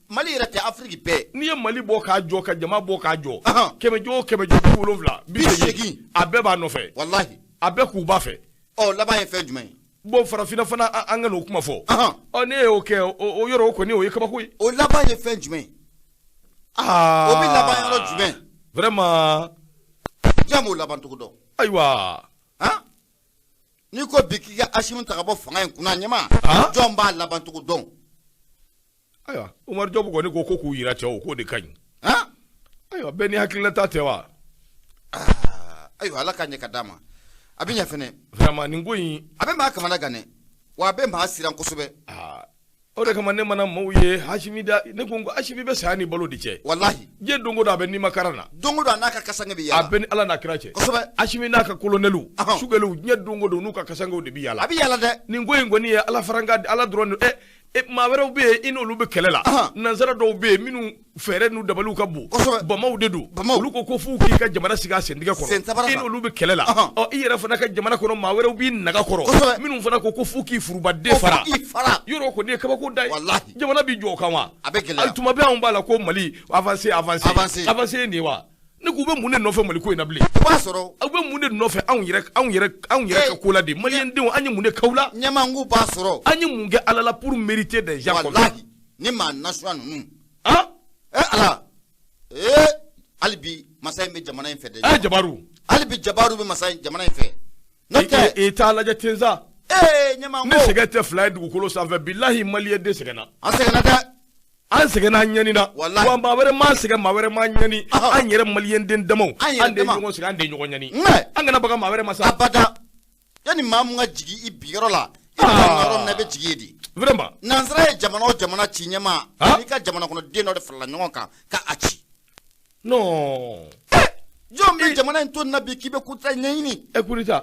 Mali yɛrɛ tɛ, Afiriki bɛɛ. N'i ye Mali bɔ k'a jɔ, ka jama bɔ k'a jɔ, kɛmɛ jɔ o kɛmɛ jɔ, 70, 80, a bɛɛ b'a nɔfɛ. Walahi. A bɛɛ k'u ba fɛ. Ɔ, laban ye fɛn jumɛn ye? Bon, farafinna fana, an ka n'o kuma fɔ. Ɔ, ne y'o kɛ, o yɔrɔ, o kɔni, o ye kabako ye. O laban ye fɛn jumɛn ye? O bɛ laban yɔrɔ jumɛn? Vraiment. Jɔn b'o laban cogo dɔn? Ayiwa. N'i ko bi k'i ka Asimi ta ka bɔ fanga in kunna, ɲɛma, jɔn b'a laban cogo dɔn? Ayiwa, Umaru Jɔbu kɔni ko k'u yira cɛw k'o de ka ɲi. Ayiwa, bɛɛ ni hakilinata tɛ wa? Ayiwa, Ala ka ɲɛ ka d'a ma. A bɛ ɲɛ fɛnɛ. Vraiment, nin ko in. A bɛ maa kamana gan dɛ, wa a bɛ maa siran kosɛbɛ. O de kama ne mana maaw ye Asimi da, ne ko ko Asimi bɛ saya ni balo de cɛ. Walahi. Diɲɛ don o don, a bɛ nimakara na. Don o don, a n'a ka kasange bɛ yaala. A bɛ ni Ala n'a kira cɛ. Kosɛbɛ. Asimi n'a ka kolonɛliw, Sugɛliw, diɲɛ don o don, n'u ka kasangew de bɛ yaala. A bɛ yaala dɛ. Nin ko in kɔni ye Ala faranka, Ala dɔrɔn de. Ɛ, maa wɛrɛw bɛ yen, i n'olu bɛ kɛlɛ la. Nansara dɔw bɛ yen minnu fɛɛrɛ n'u dabaliw ka bon. Bamaw de don. Olu ko f'u k'i ka jamana sigi a sentigɛ kɔrɔ. I n'olu bɛ kɛlɛ la. Ɔ, i yɛrɛ fana ka jamana kɔnɔ, maa wɛrɛw b'i naga kɔrɔ, minnu fana ko f'u k'i furubaden fara. Yɔrɔ kɔni ye kabako da ye. Jamana b'i jɔ o kan wa? A bɛ gɛlɛya. Tuma bɛɛ anw b'a la ko Mali avancé, avancé, avancé ye nin ye wa? Ne k'u bɛ mun de nɔfɛ Mali ko in na bilen? O b'a sɔrɔ. Aw bɛ mun de nɔfɛ anw yɛrɛ ka ko la de? Maliyɛn denw, an ye mun de k'aw la? Ɲɛma, n b'a sɔrɔ. An ye mun kɛ Ala la pour mériter des gens comme ça? Walahi, ni maa nasuya ninnu. Ɛ Ala, ee, hali bi masa in bɛ jamana in fɛ dɛ. Ɛ, Jabaru. Hali bi Jabaru bɛ masa in jamana in fɛ. N'o tɛ. I t'a lajɛ ten sa. Ee, ɲɛma. Ni sɛgɛn tɛ fila ye dugukolo sanfɛ, bilahi, maliyɛn den sɛgɛnna. An sɛgɛnna dɛ. An sɛgɛnna, an ɲɛnina. Walahi. Wa maa wɛrɛ m'an sɛgɛn, maa wɛrɛ m'an ɲɛni. An yɛrɛ maliyɛn den damaw. An de ye ɲɔgɔn sɛgɛn, an de ye ɲɔgɔn ɲɛni. An kana baga maa wɛrɛ ma sa. Abada. Yanni maa mun ka jigin i bi yɔrɔ la, i bɛ yɔrɔ min na, i bɛ jigin yen de. Vraiment. Nansara ye jamana o jamana ci, ɲɛma, n'i ka jamana kɔnɔ den dɔ de farala ɲɔgɔn kan ka a ci. Non. Jɔn bɛ jamana in to nin na bi k'i bɛ coup d'état ɲɛɲini? Ɛ, coup d'état.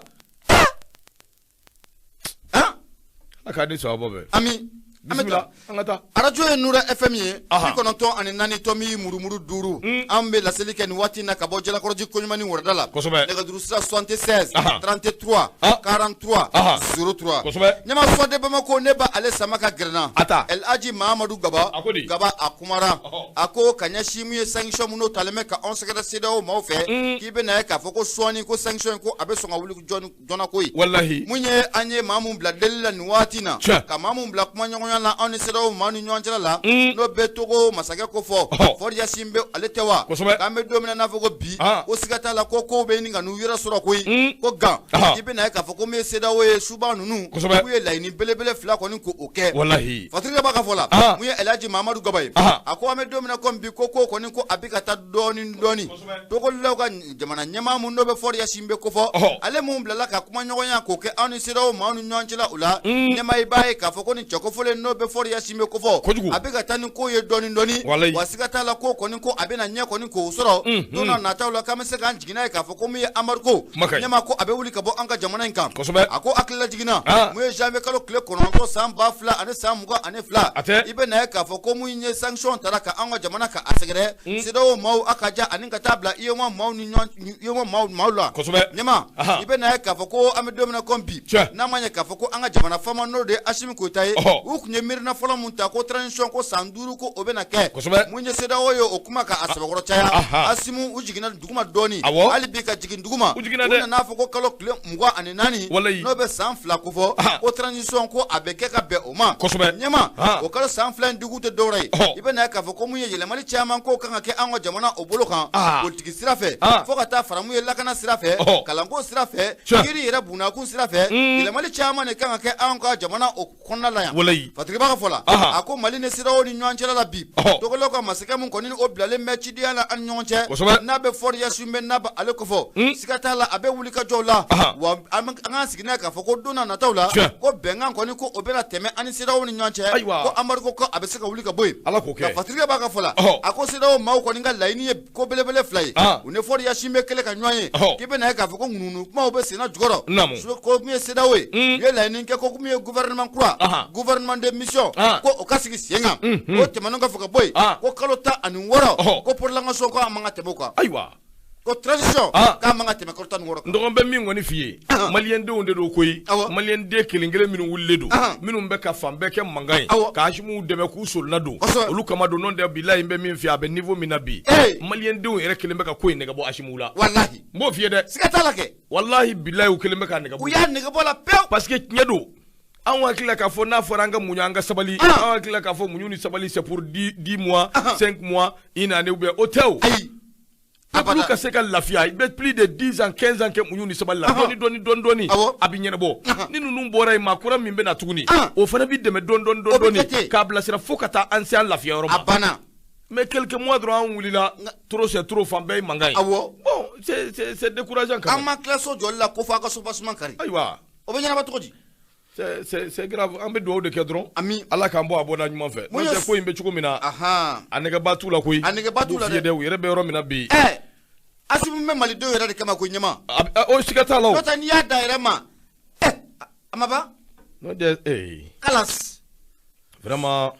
Ala k'a di sababu bɛɛ. Ami. Bisimila, an ka taa. Arajo ye Nura FM ye, 94.5. An bɛ laseli kɛ nin waati in na ka bɔ Jalakɔrɔji Koɲumani wɛrɛda la. Nɛgɛjuru sira 76 33 43 03. Ɲɛma, Soir de Bamako, ne ba ale sama ka gɛrɛna. A ta. El Hadji Mahamadu Gaba. A ko di? Gaba, a kumara. A ko ka ɲɛsin mun ye sanction minnu talen bɛ ka anw sɛgɛrɛ CEDEAO maaw fɛ, k'i bɛ na ye k'a fɔ ko sɔɔni ko sanction in, ko a bɛ sɔn ka wuli joona koyi. Walahi. Mun ye an ye maa mun bila deli la nin waati in na, ka maa mun bila kumaɲɔgɔnya la anw ni CEDEAO maa ni ɲɔgɔn cɛla la, n'o bɛ Togo masakɛ ko fɔ, Faure Gnassingbé, ale tɛ wa? K'an bɛ don min na n'a fɔ ko bi, ko siga t'a la ko kow bɛ ɲini ka n'u yɛrɛ sɔrɔ koyi. Ko gan, i bɛ na ye k'a fɔ ko min ye CEDEAO ye, suba ninnu, k'u ye laɲini belebele fila kɔni k'o kɛ. Walahi. Fatigi b'a ka fɔ la, mun ye El Hadji Mahamadu Gaba ye, a ko an bɛ don min na komi bi, ko ko kɔni ko a bɛ ka taa dɔɔni dɔɔni. Togolaw ka jamana ɲɛmaa mun n'o bɛ Faure Gnassingbé ko fɔ, ale mun bilala ka kumaɲɔgɔnya k'o kɛ anw ni CEDEAO maaw ni ɲɔgɔn cɛla o la, ɲɛmaa, i b'a ye k'a fɔ ko nin cɛ kofɔlen n'o bɛ Faure Gnassingbé ko fɔ, a bɛ ka taa ni ko ye dɔɔni dɔɔni. Wa siga t'a la ko kɔni ko a bɛna ɲɛ kɔni k'o sɔrɔ don n'a nataw la, k'an bɛ se k'an jigin n'a ye k'a fɔ ko min ye embargo, ɲɛmaa, ko a bɛ wuli ka bɔ an ka jamana in kan. A ko hakilila jiginna mun ye janvier kalo tile 9 san 2022, i bɛ na ye k'a fɔ ko mun ye sanction tara ka an ka jamana ka a sɛgɛrɛ CEDEAO maaw a ka ja ani ka taa bila UEMOA maaw ni ɲɔgɔn UEMOA maaw la. Ɲɛmaa, i bɛ na ye k'a fɔ ko an bɛ don min na komi bi, n'a ma ɲɛ k'a fɔ ko an ka jamana faama n'o de ye Asimi Goyita ye, u tun ye ye miirina fɔlɔ mun ta ko transition ko san 5 ko o bɛna kɛ. Kosɛbɛ. Mun ye CEDEAO ye o kuma ka a sɛbɛkɔrɔ caya. Assimi u jiginna duguma dɔɔni. Awɔ. Hali bi ka jigin duguma. U jiginna dɛ. U nana fɔ ko kalo tile 24. Walayi. N'o bɛ san 2 ko fɔ. Ko transition ko a bɛ kɛ ka bɛn o ma. Kosɛbɛ. Ɲɛma o kalo san 2 in dugu tɛ dɔwɛrɛ ye. Ɔhɔ. I bɛna ye k'a fɔ ko mun ye yɛlɛmali caman ko kan ka kɛ an ka jamana o bolo kan. Politiki sira fɛ. Fo ka taa fara mun ye lakana sira fɛ. Ɔhɔ. Kalanko sira fɛ. Tiɲɛ. Kiiri yɛrɛ bunakun sira fɛ. Yɛlɛmali caman de kan ka kɛ an ka jamana o kɔnɔna la yan. Walayi. Fatigi b'a ka fɔ la. A ko Mali ni CEDEAO ni ɲɔgɔn cɛla la bi. Ɔhɔ. Togolaw ka masakɛ mun kɔni o bilalen bɛ cidenya la an ni ɲɔgɔn cɛ. Kosɛbɛ. N'a bɛ Faure Gnassingbé n'a bɛ ale kofɔ. Siga t'a la a bɛ wuli ka jɔw la. Wa an k'an sigi n'a ye k'a fɔ ko don n'a nataw la. Tiɲɛ. Ko bɛnkan kɔni ko o bɛna tɛmɛ an ni CEDEAO ni ɲɔgɔn cɛ. Ayiwa. Ko embargo ko a bɛ se ka wuli ka bɔ yen. Ala k'o kɛ. Nka Fatigi b'a ka fɔ la. Ɔhɔ. A ko CEDEAO maaw kɔni ka laɲini ye ko belebele 2 ye. Ah. U ni Faure Gnassingbé kɛlen ka ɲɔgɔn ye. Ɔhɔ. K'i bɛna ye k'a fɔ ko ŋunuŋunu kumaw bɛ senna jukɔrɔ. Naamu. Ko min ye CEDEAO ye. U ye laɲini kɛ ko min ye gouvernement kura. Ahan. Gouvernement de mission. Ah. Ko o ka sigi sen kan. O tɛmɛnen kɔfɛ ka bɔ yen. Ah. Ko kalo 16. Ɔhɔ. Ko prolongation ko a man ka tɛmɛ o kan. Ayiwa. Ko transition Ah. k'a man ka tɛmɛ kalo 16 kan. N dɔgɔnin bɛ min kɔni f'i ye, Ahan. maliyɛndenw de don koyi. Awɔ. Maliyɛnden kelen kelen minnu wulilen don, Ahan. minnu bɛ ka fan bɛɛ kɛ mankan ye, Awɔ. ka Asimiw dɛmɛ k'u solonna don, Kosɛbɛ. olu kama don. N'o tɛ bilahi n bɛ min f'i ye, a bɛ niveau min na bi, Ee. maliyɛndenw yɛrɛ kelen bɛ ka ko in nɛgɛ bɔ Asimiw la. Walahi. N b'o f'i ye dɛ. Siga t'a la kɛ. Walahi bilahi u kelen bɛ k'a nɛgɛ bɔ. U y'a nɛgɛ bɔ la pewu. Parce que tiɲɛ don, anw hakili la k'a fɔ n'a fɔra an ka muɲu an ka sabali, Ah. anw hakili la k'a fɔ muɲu ni sabali c'est pour 10 mois, Ahan. 5 mois, une année ou bien o tɛ o. Ayi. Peuple Abada. ka se ka lafiya, i bɛ plus de 10 ans, 15 ans kɛ muɲu ni sabali la. Ahan. Dɔɔni dɔɔni dɔɔni dɔɔni Awɔ. a bɛ ɲɛnabɔ. Ahan. Ni ninnu bɔra yen, maa kura min bɛ na tuguni, Ah. o fana bɛ dɛmɛ dɔɔni dɔɔni O bɛ dɔɔni kɛ ten. k'a bilasira fo ka taa an se an lafiya yɔrɔ A ma. banna. Mais quelques mois dɔrɔn an wulila, trop c'est trop, fan bɛɛ ye mankan ye. Awɔ. Bon, c'est décourageant quand An même. ma tila so jɔli la ko f'a ka soubassement kari. Ayiwa. O bɛ ɲɛnabɔ cogo di? C'est grave, an bɛ dugawu de kɛ dɔrɔn. Ami. Ala k'an bɔ a bɔda ɲuman fɛ. Mun N'o ye tɛ ko in bɛ cogo min na, Ahan. a nɛgɛba t'u la koyi. A nɛgɛba t'u la N b'o f'i ye dɛ. dɛ, u yɛrɛ bɛ yɔrɔ min na bi. Ɛ Asimi bɛ malidenw yɛrɛ de kama ko ɲɛma. O siga t'a la o. N'o tɛ n'i y'a da yɛrɛ ma. Ɛ a ma ban. N'o tɛ ee Kalas. vraiment.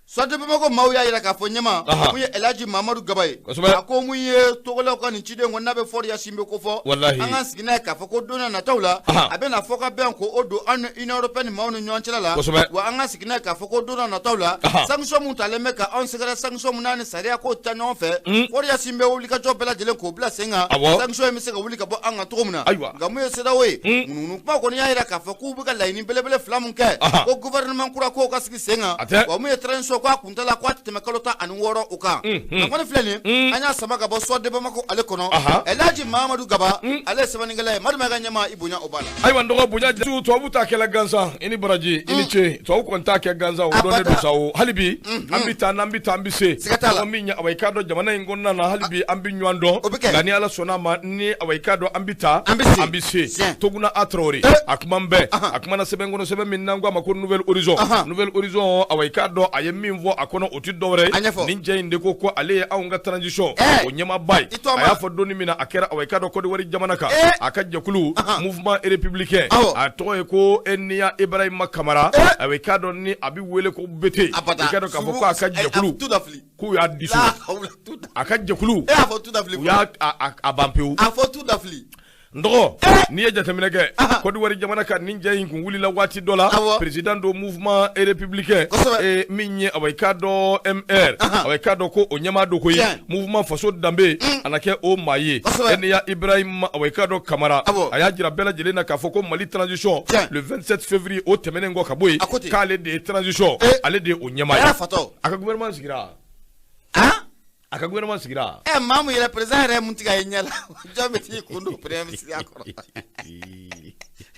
Soit de Bamako maaw y'a jira k'a fɔ ɲɛma. Ahan. Mun ye El Hadji Mamadu Gaba ye. Kosɛbɛ. A ko mun ye Togolaw ka nin ciden ko n'a bɛ Faure Gnassingbé ko fɔ. Walahi. An k'an sigi n'a ye k'a fɔ ko don n'a nataw la. Ahan. A bɛna fɔ ka bɛn ko o don an ni Union européenne maaw ni ɲɔgɔn cɛla la. Kosɛbɛ. Wa an k'an sigi n'a ye k'a fɔ ko don n'a nataw la. Ahan. Sanction mun talen bɛ ka anw sɛgɛrɛ, sanction mun n'a ni sariya ko ta ɲɔgɔn fɛ. Faure Gnassingbé wulikajɔ bɛɛ lajɛlen k'o bila sen kan. Awɔ. Sanction in bɛ se ka wuli ka bɔ an kan cogo min na. Ayiwa. Nka mun ye CEDEAO ye. Ŋunuŋunu kuma kɔni y'a jira k'a fɔ k'u bɛ ka laɲini belebele 2 mun kɛ. Ahan. Ko gouvernement kura k'o ka sigi sen kan. A tɛ. Wa mun ye transition ko a kuntala ko a tɛ tɛmɛ kalo 16 o kan. A kɔni filɛ nin ye, an y'a sama ka bɔ Soit de Bamako ale kɔnɔ. Ahan. El Hadji Mamadu Gaba ale ye sɛbɛnnikɛla ye. Madu Mayiga ɲɛma i bonya o b'a la. Ayiwa n dɔgɔ, bonya tubabu t'a kɛla gansan, i ni baraji i ni ce. Tubabu kɔni t'a kɛ gansan, o dɔnnen don sa o. Hali bi an bɛ taa, n'an bɛ taa an bɛ se. Siga t'a la. Mɔgɔ min ye, awa i k'a dɔn jamana in kɔnɔna na, hali bi an bɛ ɲɔgɔn dɔn. O bɛ kɛ. Nka ni Ala sɔnna a ma, ni awa i k'a dɔn an bɛ taa, An bɛ se. an bɛ se. Tiɲɛ. Toguna A Traoré, Eh. a kuma n bɛɛ, Ahan. a kumana sɛbɛn kɔnɔ, sɛbɛn min n'an ko a ma ko Nouvel Horizon. Ahan. Nouvel Horizon, awa i k'a dɔn a ye min fɔ a kɔnɔ, o tɛ dɔwɛrɛ ye. A ɲɛfɔ. Nin cɛ in de ko ale ye anw ka transition Eh. o ɲɛmaaba ye. I to a A ma. y'a fɔ don min na a kɛra awa i k'a dɔn Côte d'Ivoire jamana kan, Eh. a ka jɛkulu Ahan. Mouvement républicain, Awɔ. a tɔgɔ ye ko Enia Ibrahima Kamara, Eh. awa i k'a dɔn ni a bɛ wele ko Bete, i Abada. k'a dɔn k'a fɔ ko a ka jɛkulu Tu da fili. k'u y'a dissous. La hawla tu da. A ka jɛkulu E y'a fɔ tu da fili. u y'a a ban pewu. A fɔ tu da fili. N dɔgɔ, n'i ye jateminɛ kɛ Ahan. Côte d'Ivoire jamana kan, nin cɛ in kun wulila waati dɔ la, Awɔ. président do mouvement républicain, Kosɛbɛ. min ye awa i k'a dɔn MR, Ahan. awa i k'a dɔn ko o ɲɛmaa do koyi, Tiɲɛ. mouvement faso danbe, a na kɛ o maa ye. Kosɛbɛ. Enia Ibrahima awa i k'a dɔn Kamara, Awɔ. a y'a jira bɛɛ lajɛlen na k'a fɔ ko Mali transition Tiɲɛ. le 27 février o tɛmɛnen kɔ ka bɔ yen, A ko ten. k'ale de ye transition, Eh. ale de ye o ɲɛmaa A ye. y'a fatɔ. A ka gouvernement sigira, Han? a ka gouvernement sigira. Ɛ maa mun yɛrɛ président yɛrɛ ye mun tigɛ a ye ɲɛ la. Jɔn bɛ t'i kun don premier ministre ya kɔrɔ?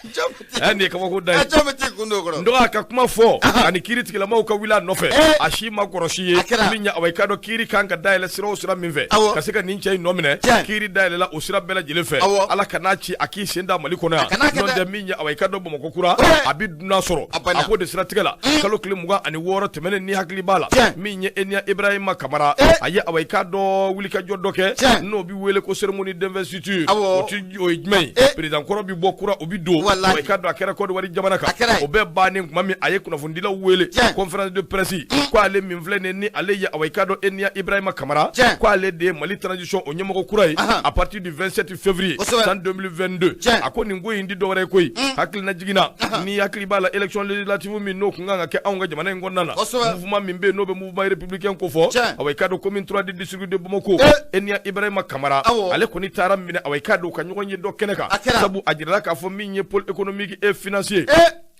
Jɔn bɛ t'i Ɛ nin ye kabako da ye. Ɛ jɔn bɛ t'i kun don o kɔrɔ? N dɔgɔ, a ka kuma fɔ ani kiiri tigilamaw ka wuli a nɔfɛ, Eh. a si ma kɔrɔsi ye A kɛra. min ye, awa i k'a dɔn kiiri kan ka dayɛlɛ sira o sira min fɛ Awɔ. ka se ka nin cɛ in nɔ minɛ, Tiɲɛ. kiiri dayɛlɛla o sira bɛɛ lajɛlen fɛ. Awɔ. Ala kan'a ci a k'i sen da Mali kɔnɔ yan. A kana kɛ n'o dɛ. tɛ min ye, awa i k'a dɔn Bamakɔ kura Eh. a bɛ dunan sɔrɔ. A banna. A k'o de siratigɛ la, kalo tile 26 tɛmɛnen, ni hakili b'a la, Tiɲɛ. min ye Enia Ibrahima Kamara, Eh. a ye awa i k'a dɔn wulikajɔ dɔ kɛ Tiɲɛ. n'o bɛ wele ko cérémonie d'investiture. Awɔ. O ti o ye jumɛn ye? Eh. Président kɔrɔ bɛ bɔ, kura o bɛ don. Walayi. I k'a dɔn a kɛra Côte d'Ivoire jamana kan o bɛɛ bannen tuma min a ye kunnafonidilaw wele conférence de presse ko ale min filɛ nin ni ale ye awa i k'a dɔn Eniya Ibrahima Kamara ko ale de ye Mali transition o ɲɛmɔgɔ kura ye à partir du 27 février san 2022. A ko nin ko in di dɔwɛrɛ ye koyi, hakilina jiginna ni hakili b'a la élection législative min n'o kun kan ka kɛ anw ka jamana in kɔnɔna na, mouvement min bɛ yen n'o bɛ mouvement républicain ko fɔ, awa i k'a dɔn commune 3 du district de Bamako, Eniya Ibrahima Kamara ale kɔni taara minɛ awa i k'a dɔn ka ɲɔgɔn ye dɔ kɛnɛ kan, sabu a jirala k'a fɔ min ye pôle économique et financier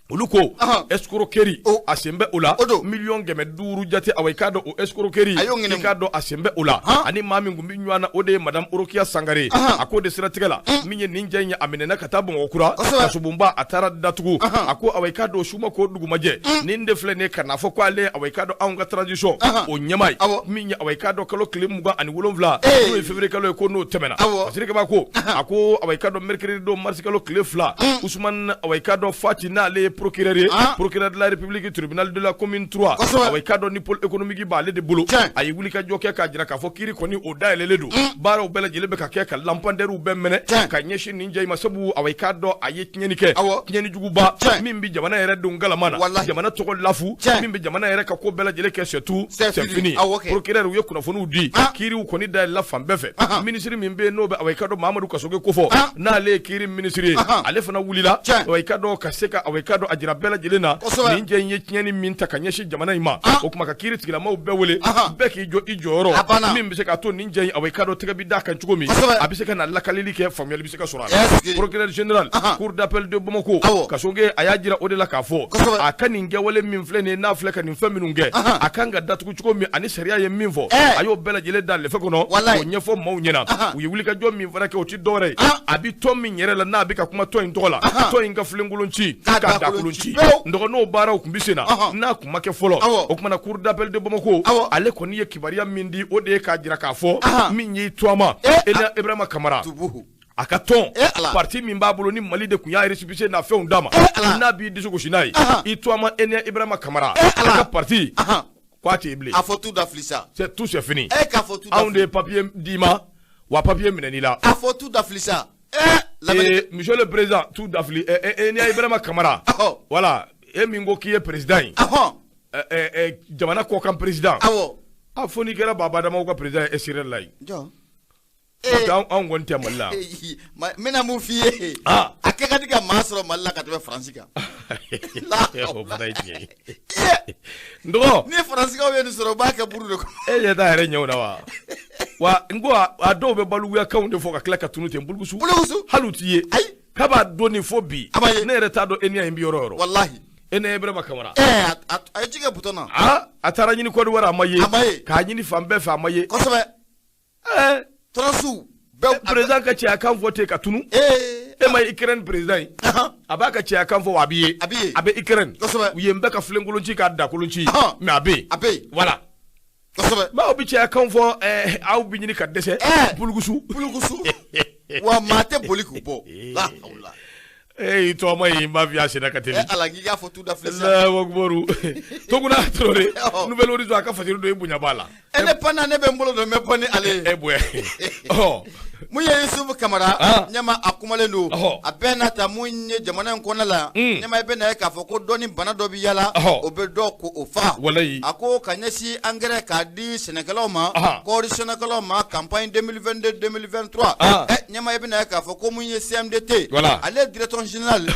olu ko escroquerie a sen bɛ o la, 500 000 jate awa i k'a dɔn o escroquerie i k'a dɔn a sen bɛ o la, ani maa min kun bɛ ɲɔgɔn na o de ye madame Orokiya Sangare. A k'o de siratigɛ la min ye nin jɛ in ye a minɛna ka taa Bamakɔ kura kasobonba a taara datugu. A ko awa i k'a dɔn su ma ko dugu ma jɛ nin de filɛ nin ye ka n'a fɔ ko ale awa i k'a dɔn anw ka transition o ɲɛmaa ye min ye awa i k'a dɔn kalo tile 27 n'o ye février kalo ye ko n'o tɛmɛna. Fasirikɛ b'a ko a ko awa i k'a dɔn mercredi don mars kalo tile 2 Ousmane awa i k'a dɔn Fati n'ale ye procureur ye, procureur de la République, tribunal de la commune 3, awa i k'a dɔn ni pôle économique b'ale de bolo, a ye wulikajɔ kɛ k'a jira k'a fɔ kiiri kɔni o dayɛlɛlen don, baaraw bɛɛ lajɛlen bɛ ka kɛ ka lampandɛriw bɛɛ minɛ ka ɲɛsin nin jɛ in ma, sabu awa i k'a dɔn a ye tiɲɛni kɛ, tiɲɛni juguba min bɛ jamana yɛrɛ don galama na, jamana tɔgɔ lafu, min bɛ jamana yɛrɛ ka ko bɛɛ lajɛlen kɛ c'est tout c'est fini. Procureur u ye kunnafoniw di, kiiriw kɔni dayɛlɛla fan bɛɛ fɛ. Ministre min bɛ yen n'o bɛ awa i k'a dɔn Mahamadu Kasoge kofɔ, n'ale ye kiiri ministre ye, ale fana wulila awa i k'a dɔn ka se ka awa i k'a dɔn a jira bɛɛ lajɛlen na nin jɛ in ye tiɲɛni min ta ka ɲɛsin jamana in ma, o tuma ka kiiri tigilamaw bɛɛ wele bɛɛ k'i jɔ i jɔyɔrɔ min bɛ se k'a to nin jɛ in awa i k'a dɔn tɛgɛ bɛ d'a kan cogo min a bɛ se ka na lakalili kɛ, faamuyali bɛ se ka sɔrɔ a la. Procureur général cour d'appel de Bamako Kasoge a y'a jira o de la k'a fɔ a ka nin kɛwale min filɛ nin ye n'a filɛ ka nin fɛn minnu kɛ a kan ka datugu cogo min ani sariya ye min fɔ a y'o bɛɛ lajɛlen da lɛfɛ kɔnɔ k'o ɲɛfɔ maaw ɲɛna. U ye wulikajɔ min fana kɛ o ti dɔwɛrɛ ye, a bɛ tɔn min yɛrɛ la n'a bɛ ka kuma tɔn in tɔgɔ la, tɔn in ka filenkolon ci k'a dakolon ci n dɔgɔ n'o baaraw tun bɛ sen na n'a tun ma kɛ fɔlɔ. O tuma na cour d'appel de Bamako ale kɔni ye kibaruya min di o de ye k'a jira k'a fɔ min y'i to a ma Eniya Ibrahima Kamara a ka tɔn parti min b'a bolo ni Mali de tun y'a récépissé n'a fɛnw d'a ma n'a b'i disi gosi n'a ye, i to a ma Eniya Ibrahima Kamara a ka parti k'a tɛ yen bilen. A fɔ tout da fili sa. C'est tout, c'est fini. E k'a fɔ tout da Anw de ye papier d'i ma wa papier minɛn'i la. A fɔ tout da fili sa. Et monsieur le président, tout dafili Eniya Ibrahima Kamara, voilà, e min ko k'i ye président ye, jamana kɔkan président, a fo n'i kɛra Baba Adamaw ka président ye SRL la ye. Jɔn? Anw kɔni tɛ Mali la. N bɛna mun f'i ye, a kɛ ka di ka maa sɔrɔ Mali la ka tɛmɛ Faransi kan. O fana ye tiɲɛ ye n dɔgɔ. Ni Faransikaw ye nin sɔrɔ u b'a kɛ buru de kɔnɔ. E ɲɛ t'a yɛrɛ ɲɛw na wa? Wa n ko a dɔw bɛ balikuyakanw de fɔ ka tila ka tunu ten bulukusu. Bulukusu. Hali u t'i ye. Ayi. K'a b'a dɔn nin fo bi. A b'a ye. Ne yɛrɛ t'a dɔn Eniya in bɛ yɔrɔ o yɔrɔ. Walahi. Eniya Ibrahima Kamara. A ye ji kɛ butɔn na. A taara ɲini Côte d'Ivoire a ma ye. A ma ye. K'a ɲini fan bɛɛ fɛ a ma ye. Kosɛbɛ. Tɔrɔsiw bɛɛ. Président ka cɛya kan fɔ ten ka tunu. E ma ye Ukraine président ye. A b'a ka cɛya kan fɔ wa a b'i ye. A b'i ye. A bɛ Ukraine. Kosɛbɛ. U ye n bɛɛ ka filenkolon ci k'a dakolon ci. Mais a bɛ yen. A bɛ yen. Voilà. Kosɛbɛ. Maaw bɛ cɛya kan fɔ aw bɛ ɲini ka dɛsɛ. Bulukusu. Bulukusu. Wa maa tɛ boli k'u bɔ. La hawla. E tɔgɔma ye n b'a f'i ye a senna ka teli. Ala k'i k'a fɔ tout da filɛ sisan. Alahu akibaru. Toguna Traoré Nouvel Horizon a ka fasiri dɔ e bonya b'a la. E ne panna ne bɛ n bolo don n bɛ bɔ ni ale ye. E bonya. Mun ye Yusufu Kamara ɲɛma a kumalen don a bɛɛ n'a ta mun ye jamana in kɔnɔna la ɲɛma i bɛ na ye k'a fɔ ko dɔnni bana dɔ bɛ yala o bɛ dɔ ko o fa. Walayi. A ko ka ɲɛsin angɛrɛ k'a di sɛnɛkɛlaw ma kɔɔri sɛnɛkɛlaw ma campagne 2022 2023 ɲɛma i bɛ na ye k'a fɔ ko mun ye CMDT ale directeur général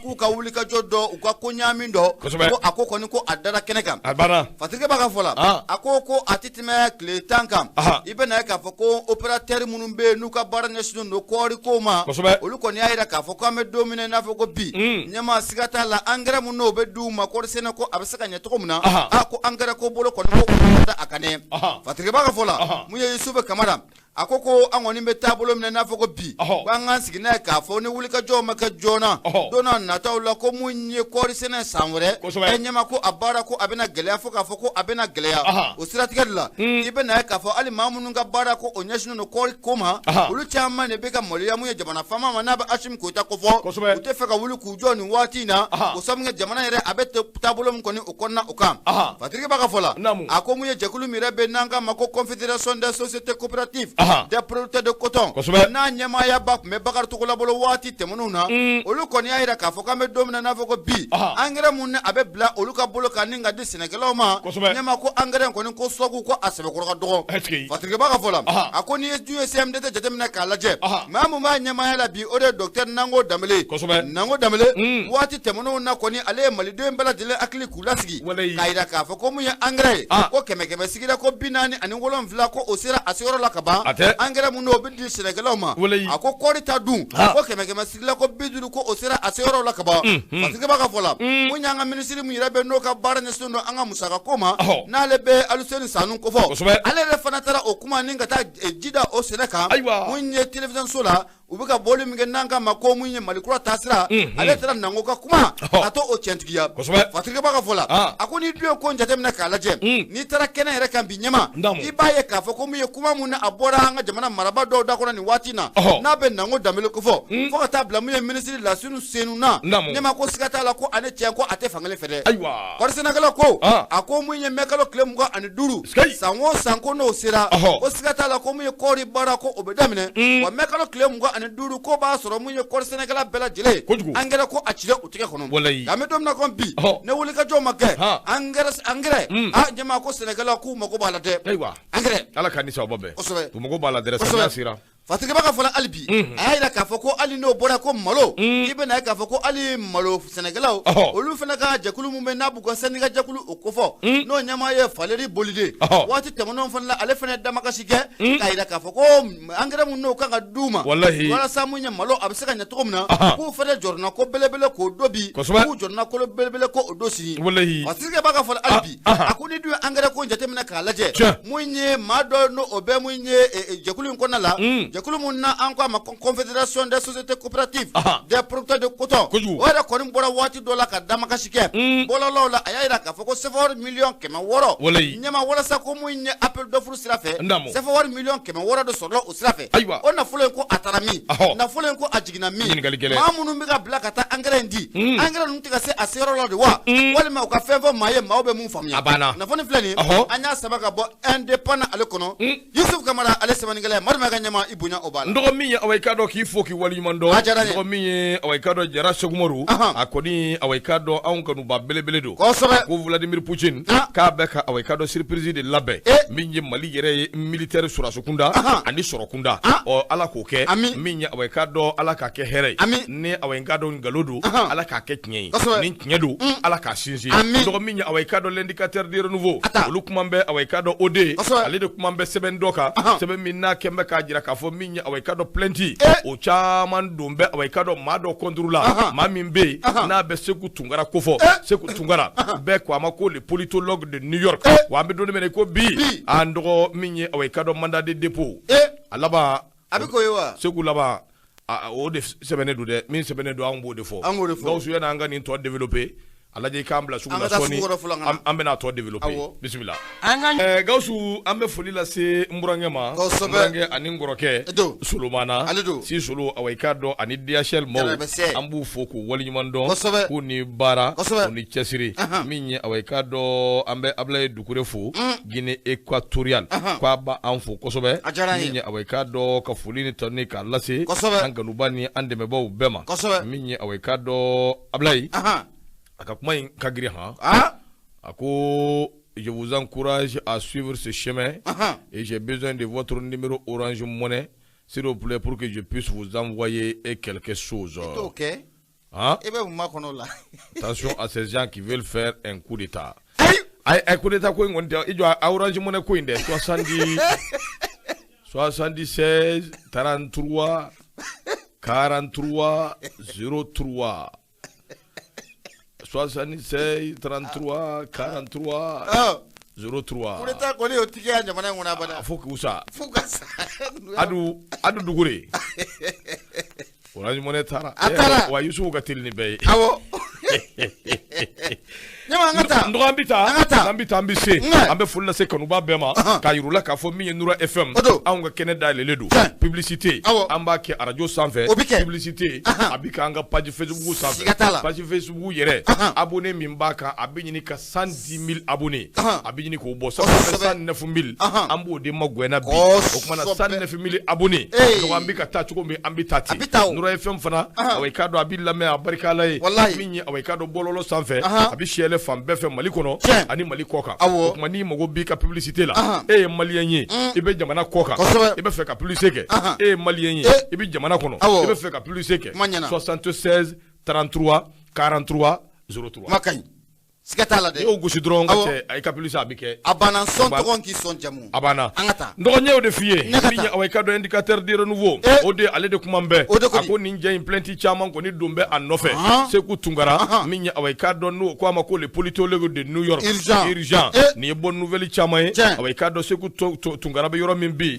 k'u ka wulikajɔ dɔ u ka ko ɲaami dɔ ko a ko kɔni ko a dara kɛnɛ kan. A banna. Fatirikɛ b'a ka fɔ la a ko a tɛ tɛmɛ tile 10 kan i bɛ na ye k'a fɔ ko opérateur minnu bɛ yen n'u ka baara ɲɛsinnen don kɔɔri ko ma olu kɔni y'a jira k'a fɔ k'an bɛ don min na i n'a fɔ ko bi ɲɛma siga t'a la angɛrɛ min n'o bɛ d'u ma kɔɔri sɛnɛ ko a bɛ se ka ɲɛ cogo min na ko angɛrɛ ko bolo kɔni ko da a kan dɛ. Fatirikɛ b'a ka fɔ la mun ye Yusufu Kamara a ko an kɔni bɛ taabolo minɛ n'a fɔ ko bi ko an k'an sigi n'a ye k'a fɔ ni wulikajɔw ma kɛ joona don n'a nataw la ko mun ye kɔɔri sɛnɛ san wɛrɛ ɲɛma ko a baara ko a bɛna gɛlɛya fo k'a fɔ ko a bɛna gɛlɛya o siratigɛ de la i bɛ na ye k'a fɔ hali maa minnu ka baara ko o ɲɛsinnen don kɔɔri ko ma olu caman de bɛ ka maloya mun ye jamana faama ma n'a bɛ Asimi Goyita ko fɔ u tɛ fɛ ka wuli k'u jɔ nin waati in na o sabu kɛ jamana yɛrɛ a bɛ taabolo min kɔni o kɔnɔna o kan. Fatirikɛ b'a ka fɔ la a ko mun ye jɛkulu min yɛrɛ bɛ n'an k'a ma ko Confédération des sociétés coopératives des producteurs de coton n'a ɲɛmaayaba tun bɛ Bakari Togola bolo waati tɛmɛnenw na, olu kɔni y'a jira k'a fɔ k'an bɛ don min na n'a fɔ ko bi engrais mun a bɛ bila olu ka bolo kan ni ka di sɛnɛkɛlaw ma, ɲɛma ko engrais kɔni ko sɔgu ko a sɛbɛkɔrɔ ka dɔgɔ. Fatirikɛba ka fɔ la, a ko n'i ye dun ye CMDT jateminɛ k'a lajɛ, maa mun b'a ɲɛmaaya la bi, o de ye docteur Nango Danbele. Nango Danbele waati tɛmɛnenw na kɔni, ale ye maliden bɛɛ lajɛlen hakili k'u lasigi k'a jira k'a fɔ ko mun ye engrais ye, ko 100 sigira ko 47 ko o sera a seyɔrɔ la ka ban. Engrais mun n'o bɛ di sɛnɛkɛlaw ma, a ko kɔɔri ta dun ko 100 sigila ko 50 ko o sera a seyɔrɔ la ka ban. Fatirikɛba ka fɔ la, mun y'an ka minisiri mun yɛrɛ bɛ n'o ka baara ɲɛsinnen don an ka musaka ko ma, n'ale bɛ Aluseni Sanu kofɔ, ale yɛrɛ fana taara o kuma ni ka taa ji da o sɛnɛ kan. Mun ye télévision so la, u bɛ ka bɔli min kɛ n'an k'a ma ko mun ye Mali kura taasira, ale taara Nango ka kuma ka to o tiɲɛtigiya. Fatirikɛba ka fɔ la, a ko n'i dun ye ko jateminɛ k'a lajɛ, n'i taara kɛnɛ yɛrɛ kan bi ɲɛma, i b'a ye k'a fɔ ko mun ye kuma mun a bɔra an ka jamana marabaa dɔw da kɔnɔ nin waati in na, n'a bɛ Nango Danbele kofɔ, fo ka taa bila mun ye minisiri Lasinu Senu na, ɲɛma ko siga t'a la ko ale tiɲɛ ko a tɛ fankelen fɛ dɛ. Kɔɔri sɛnɛkɛlaw ko, a ko mun ye mɛkalo tile 25, san o san ko n'o sera, ko siga t'a la ko mun ye kɔɔri baara ko o bɛ daminɛ, wa mɛkalo tile 25 ko b'a sɔrɔ mun ye kɔɔri sɛnɛkɛla bɛɛ lajɛlen angɛrɛ ko a cira u tigɛ kɔnɔ. An bɛ don min na komi bi, ne wulikajɔ ma kɛ angɛrɛ a ɲɛmaa ko sɛnɛkɛlaw k'u mago b'a la dɛ. Angɛrɛ Ala ka ni sababa bɛn, u mago b'a la dɛ, samiya sera. Fatirikɛba ka fɔ la hali bi, a y'a jira k'a fɔ ko hali n'o bɔra ko malo, i bɛna ye k'a fɔ ko hali malo sɛnɛkɛlaw olu fana ka jɛkulu mun bɛ n'a b'u ka syndicat jɛkulu o kofɔ, n'o ɲɛmaa ye Faleri Bolide, waati tɛmɛnenw fana la ale fana ye damakasi kɛ k'a jira k'a fɔ ko engrais mun n'o kan ka d'u ma walasa mun ye malo a bɛ se ka ɲɛ cogo min na, k'u fana jɔrɔna ko belebele k'o don bi, k'u jɔrɔna ko belebele ko o don sini. Fatirikɛba ka fɔ la hali bi, a ko ni dun ye engrais ko jateminɛ k'a lajɛ, mun ye maa dɔ n'o o bɛ mun ye jɛkulu in kɔnɔna la, jɛkulu mun na an ko a ma Confédération des sociétés coopératives des producteurs de coton, o yɛrɛ kɔni bɔra waati dɔ la ka damakasi kɛ bɔlɔlɔw la, a y'a jira k'a fɔ ko CFA wari miliyɔn 600 ɲɛma walasa ko mun ye appel d'offre sira fɛ, CFA wari miliyɔn 600 de sɔrɔla o sira fɛ. O nafolo in ko a taara min, nafolo in ko a jiginna min, maa minnu bɛ ka bila ka taa engrais in di, engrais ninnu tɛ ka se a seyɔrɔ la de wa, walima u ka fɛn fɔ maa ye maaw bɛ mun faamuya. Nafolo filɛ nin ye, an y'a saba ka bɔ indépendant ale kɔnɔ, Yusuf Kamara ale sɛbɛnnikɛla ye, Madu ka ɲɛma i bonya o b'a la. N dɔgɔ min ye awa i k'a dɔn k'i fo k'i waleɲuman dɔn, n dɔgɔ min ye awa i k'a dɔn Jara Sekumaru, a kɔni awa i k'a dɔn anw kanuba belebele don, ko Vladimir Poutine k'a bɛ ka awa i k'a dɔn surprise de labɛn min ye Mali yɛrɛ ye militaire sɔrɔdasi kunda ani sɔrɔ kunda, ɔ Ala k'o kɛ min ye awa i k'a dɔn Ala k'a kɛ hɛrɛ ye, ni awa i k'a dɔn nkalon don Ala k'a kɛ tiɲɛ ye, ni tiɲɛ don Ala k'a sinsin. N dɔgɔ min ye awa i k'a dɔn l'indicateur du renouveau, olu kuma bɛ awa i k'a dɔn OD, ale de kuma bɛ sɛbɛn dɔ kan, sɛbɛn min n'a kɛn bɛ k'a jira k'a fɔ min ye awa i k'a dɔn plainte o caman don bɛ awa i k'a dɔn maa dɔ contre la, maa min bɛ yen n'a bɛ Seku Tunkara kofɔ, Seku Tunkara bɛɛ ko a ma ko le politologue de New York, wa an bɛ don min na i ko bi, an dɔgɔ min ye awa i k'a dɔn mandat de dépôt a laban a bɛ k'o ye wa, Seku laban o de sɛbɛnnen don dɛ, min sɛbɛnnen don anw b'o de fɔ, Gawusu yanni an ka nin tɔ développer a lajɛ i k'an bila sugu la sɔɔni, an bɛna a tɔ développer, bisimila. Gawusu an bɛ foli lase n burankɛ ma, n burankɛ ani n kɔrɔkɛ Solomana si Solo awa i k'a dɔn ani DHL maaw, an b'u fo k'u waleɲuman dɔn, k'u ni baara k'u ni cɛsiri, min ye awa i k'a dɔn an bɛ Abulaye Dukure fo Guinée équatoriale, k'a b'an fo kosɛbɛ, min ye awa i k'a dɔn ka foli ni tanu k'a lase an kanuba ni an dɛmɛbaaw bɛɛ ma, min ye awa i k'a dɔn Abulaye a ka kuma in ka girin han, a ko je vous encourage à suivre ce chemin et j'ai besoin de votre numéro Orange Money s'il vous plaît pour que je puisse vous envoyer quelque chose. Ok. Hein? Attention à ces gens qui veulent faire un coup d'état. Ayi, coup d'état ko in kɔni tɛ, i jɔ a Orange Money ko in dɛ, 70 76 33 43 03 76 33 43 03. Coup d'état kɔni o tigi ya jamana in kɔnɔ abada. Fo k'u sa. Fo ka sa. Adu Dugure. Orange Money taara. A taara. Wa Yusufu ka teli ni bɛɛ ye. Awɔ. Ɲama an ka taa. N dɔgɔ an bɛ taa. An ka taa. An bɛ taa an bɛ se. An bɛ foli lase kanuba bɛɛ ma. K'a yir'u la k'a fɔ min ye Nura FM. Anw ka kɛnɛ dayɛlɛlen don. Publicité. An b'a kɛ arajo sanfɛ. O bɛ kɛ. Publicité. A bɛ k'an ka page Facebook sanfɛ. Siga t'a la. Page Facebook yɛrɛ. Abonné min b'a kan a bɛ ɲini ka 110 000 abonnés. A bɛ ɲini k'o bɔ. 109 000. An b'o de magɛnna bi. O tuma na 109 000 abonnés. Donc an bɛ ka taa cogo min an bɛ taa ten. Nura FM fana. Awa i k'a dɔn a b'i lamɛn a barika Ala ye. Min ye awa i k'a dɔn bɔlɔlɔ sanfɛ. A bɛ siyɛlɛ fan bɛɛ fɛ Mali kɔnɔ. Ani Mali kɔ kan. O tuma n'i mago b'i ka publicité la. E ye malien ye. I bɛ jamana kɔ kan. I bɛ fɛ ka publicité kɛ. E ye malien ye. I bɛ jamana kɔnɔ. I bɛ fɛ ka publicité kɛ. 76 33 43 03. Kuma ka ɲi. Siga t'a la dɛ. N'i y'o gosi dɔrɔn ka cɛ a ka publicité a bɛ kɛ. A banna sɔn tɔgɔ k'i sɔn jamu. A banna. An ka taa. N dɔgɔ n y'o de f'i ye. Min ye awa i ka dɔn indicateur du renouveau. O de ale de kuma bɛɛ. O de ko a ko nin jɛ in plainte caman kɔni don bɛ a nɔfɛ. Seku Tunkara. Min ye awa i ka dɔn n'o ko a ma ko le politologue de New York. Urgent. Nin ye bonne nouvelle caman ye. Awa i ka dɔn Seku Tunkara bɛ yɔrɔ min bi.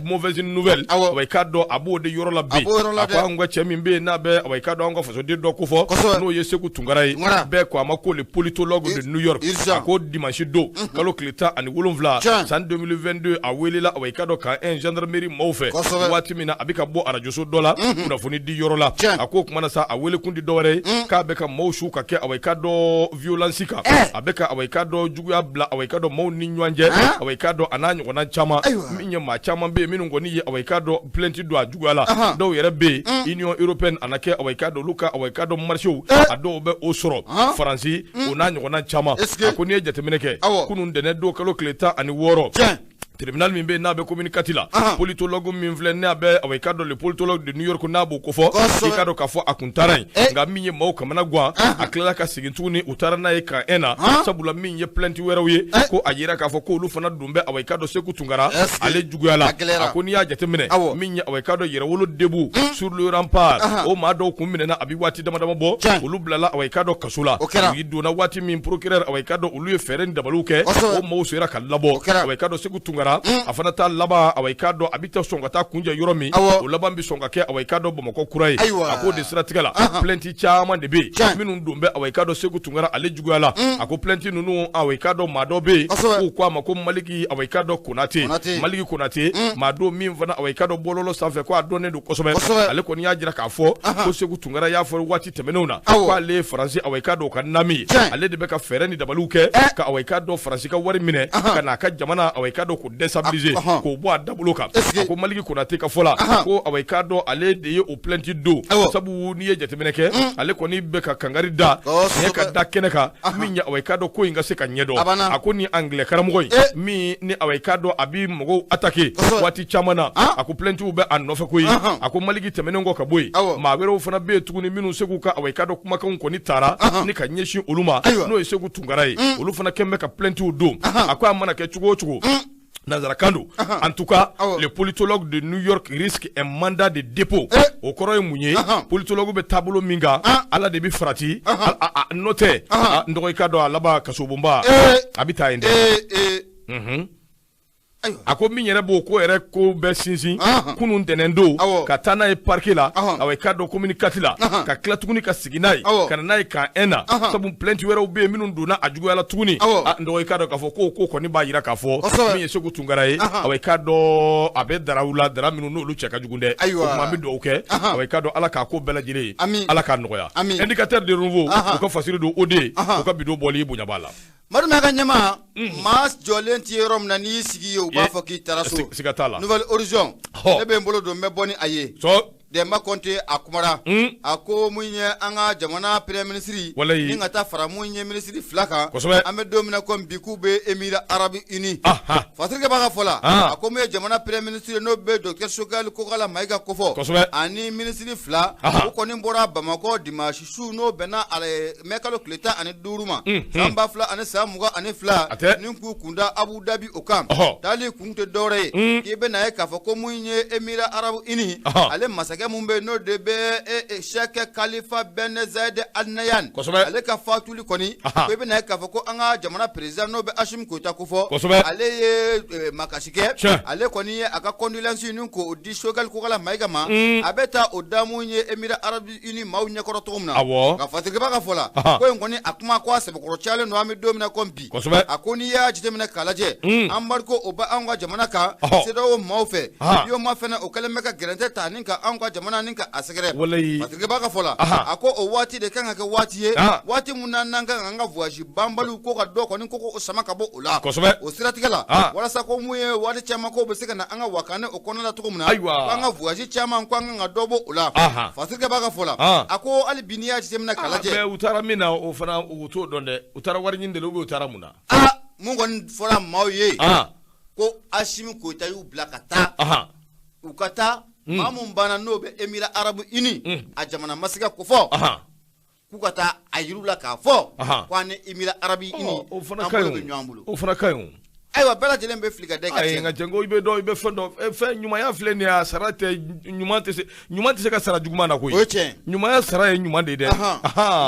Mauvaise nouvelle. Awa i ka dɔn a b'o de yɔrɔ la bi. A b'o yɔrɔ la dɛ. A ko an ka cɛ min bɛ yen n'a bɛ awa i ka dɔn an ka fasoden dɔ ko fɔ. N'o ye Seku Tunkara ye. Bɛɛ ko a ma ko le politologue de New York. A ko dimanche don kalo tile 17 san 2022 a welela awa i ka dɔn ka un gendarmerie maaw fɛ waati min na a bɛ ka bɔ arajoso dɔ la kunnafoni di yɔrɔ la a ko o kuma na sa a wele kun di dɔwɛrɛ ye k'a bɛ ka maaw su ka kɛ awa i ka dɔn violence kan a bɛ ka awa i ka dɔn juguya bila awa i ka dɔn maaw ni ɲɔgɔn cɛ awa i ka dɔn a n'a ɲɔgɔnna caman min ye maa caman bɛ yen minnu kɔni ye awa i ka dɔn plainte don a juguya la dɔw yɛrɛ bɛ yen Union européenne a na kɛ awa i ka dɔn olu ka awa i ka dɔn marché a dɔw bɛ o sɔrɔ Faransi o n'a ɲɔgɔnna caman a ko n'i ye jateminɛ kɛ kunun ntɛnɛn don kalo tile 16 tribunal min bɛ n'a bɛ commune 4 la politologue min filɛ n'a bɛ awa i ka dɔn le politologue de New York n'a b'o kofɔ i ka dɔn k'a fɔ a kun taara yen nka min ye maaw kamana gan a tilala ka segin tuguni u taara n'a ye camp 1 na sabula min ye plainte wɛrɛw ye ko a yira k'a fɔ k'olu fana don bɛ awa i ka dɔn Seku Tunkara ale juguya la a ko n'i y'a jateminɛ min ye awa i ka dɔn Yɛrɛwolo debout sur le rempart o maa dɔw kun minɛna a bɛ waati dama dama bɔ olu bilala awa i ka dɔn kaso la u donna waati min procureur awa i ka dɔn olu ye fɛɛrɛ ni dabaliw kɛ o maaw sera ka labɔ awa i ka dɔn Seku Tunkara a fana taa laban awa i ka dɔn a bɛ taa sɔn ka taa kunjɛ yɔrɔ min o laban bɛ sɔn ka kɛ awa i ka dɔn Bamakɔ kura ye a k'o de siratigɛ la plainte caman de bɛ yen minnu don bɛ awa i ka dɔn Seku Tunkara ale juguya la a ko plainte ninnu awa i ka dɔn maa dɔ bɛ yen k'u ko a ma ko Maliki awa i ka dɔn Konate Maliki Konate maa don min fana awa i ka dɔn bɔlɔlɔ sanfɛ ko a dɔnnen don kosɛbɛ ale kɔni y'a jira k'a fɔ ko Seku Tunkara y'a fɔ waati tɛmɛnenw na k'ale ye Faransi awa i ka dɔn o ka nami ye ale de bɛ ka fɛɛrɛ ni dabaliw kɛ ka awa i ka dɔn Faransi ka wari minɛ ka n'a ka jamana awa i ka dɔn k'o déstabiliser k'o bɔ a dabolo kan a ko Maliki Konate ka fɔ la ko awa i ka dɔn ale de ye o plainte don sabu n'i ye jateminɛ kɛ ale kɔni bɛ ka kangari da tiɲɛ ka da kɛnɛ kan min ye awa i ka dɔn ko in ka se ka ɲɛdɔn a ko ni anglais karamɔgɔ in min ni awa i ka dɔn a bɛ mɔgɔw attaquer waati caman na a ko plaintew bɛ a nɔfɛ koyi a ko Maliki tɛmɛnen kɔ ka bɔ yen maa wɛrɛw fana bɛ yen tuguni minnu Seku ka awa i ka dɔn kumakanw kɔni taara ni ka ɲɛsin olu ma n'o ye Seku Tunkara ye olu fana kɛn bɛ ka plaintew don a ko a mana kɛ cogo o cogo nanzarakan don en tout cas le politologue de New York risque un mandat de dépôt o kɔrɔ ye mun ye politologue bɛ taabolo min kan Ala de bɛ farati n'o tɛ n dɔgɔ i ka dɔn a laban kasobonba a bɛ taa yen dɛ. A ko min yɛrɛ b'o ko yɛrɛ ko bɛɛ sinsin kunun ntɛnɛn don ka taa n'a ye parquet la awa i ka dɔn commune 4 la ka tila tuguni ka segin n'a ye ka na n'a ye camp 1 na sabu plainte wɛrɛw bɛ yen minnu donna a juguya la tuguni n dɔgɔ i ka dɔn k'a fɔ ko kɔni b'a jira k'a fɔ min ye Seku Tunkara ye awa i ka dɔn a bɛ daraw la dara minnu n'olu cɛ ka jugu dɛ o tuma an bɛ dugawu kɛ awa i ka dɔn Ala k'a ko bɛɛ lajɛlen ye Ala k'a nɔgɔya indicateur de renouveau u ka fasiri don o de ye u ka bidon bɔli bonya b'a la. Madu ka ɲɛma maa jɔlen tɛ yɔrɔ min na n'i y'i sigi yen u b'a fɔ k'i taara so siga t'a la Nouvelle Horizon ne bɛ n bolo don n bɛ bɔ ni a ye Demba Kɔnte a kumara a ko mun ye an ka jamana premier ministre ni ka taa fara mun ye minisiri fila kan an bɛ don min na komi bi k'u bɛ Émirats arabes unis Fasirikɛba ka fɔ la a ko mun ye jamana premier ministre n'o bɛ docteur Choguel Kokalla Maïga kofɔ ani minisiri fila u kɔni bɔra Bamakɔ dimanche su n'o bɛnna mɛ kalo tile 15 ma san 2022 ni k'u kunda Abu Dhabi o kan taali kun tɛ dɔwɛrɛ ye k'i bɛ na ye k'a fɔ ko mun ye Émirats arabes unis ale masakɛ masakɛ mun bɛ n'o de bɛ Sheikh Khalifa Ben Zayed Al Nahyan ale ka fatuli kɔni ko i bɛna ye k'a fɔ ko an ka jamana président n'o bɛ Assimi Goïta ko fɔ ale ye makasi kɛ ale kɔni ye a ka condoléance nin k'o di Choguel Kokalla Maïga ma a bɛ taa o damu ye Émirats Arabes Unis maaw ɲɛkɔrɔ cogo min na nka Fasiriba ka fɔ la ko in kɔni a kuma ko a sɛbɛkɔrɔ cayalen don an bɛ don min na komi bi a ko n'i y'a jateminɛ k'a lajɛ embargo o bɛ anw ka jamana kan CEDEAO maaw fɛ UEMOA fɛnɛ o kɛlen bɛ ka gɛrɛntɛ ta ni ka anw ka jamana ni ka a sɛgɛrɛ Fasiriba ka fɔ la a ko o waati de kan ka kɛ waati ye waati mun na n'an kan k'an ka voyage banbaliw ko ka dɔ kɔni ko k'o sama ka bɔ o la o siratigɛ la walasa ko mun ye waati caman ko bɛ se ka na an ka wakanɛ o kɔnɔna la cogo min na an ka voyage caman ko an kan ka dɔ bɔ o la Fasiriba ka fɔ la a ko hali bi n'i y'a jateminɛ k'a lajɛ u taara min na o fana u t'o dɔn dɛ u taara wari ɲini de la ou bien u taara mun na mun kɔni fɔra maaw ye ko Assimi Goïta y'u bila ka taa u ka taa maa mun banna n'o bɛ Émirats Arabes Unis a jamana masakɛ ko fɔ k'u ka taa a yir'u la k'a fɔ ko an ni Émirats Arabes Unis an bolo bɛ ɲɔgɔn bolo o fana ka ɲi o ayiwa bɛɛ lajɛlen bɛ fili ka da i ka tiɲɛ nka Jango i bɛ dɔn i bɛ fɛn dɔn fɛn ɲumanya filɛ nin ye a sara tɛ ɲuman tɛ se ɲuman tɛ se ka sara juguman na koyi o ye tiɲɛ ɲumanya sara ye ɲuman de ye dɛ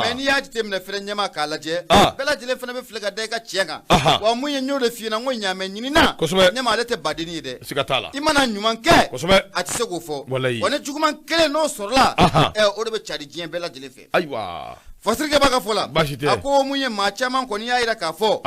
mais n'i y'a jateminɛ fɛnɛ ɲɛma k'a lajɛ bɛɛ lajɛlen fɛnɛ bɛ fili ka da i ka tiɲɛ kan wa mun ye n y'o de f'i ɲɛna n ko ɲaamɛ ɲinina ɲɛma ale tɛ badenni ye dɛ siga t'a la i mana ɲuman kɛ a tɛ se k'o fɔ wa ni juguman kelen n'o sɔrɔla o de bɛ cari diɲɛ bɛɛ lajɛlen fɛ ayiwa Fasirikɛ b'a ka fɔ la a ko mun ye maa caman kɔni y'a jira k'a fɔ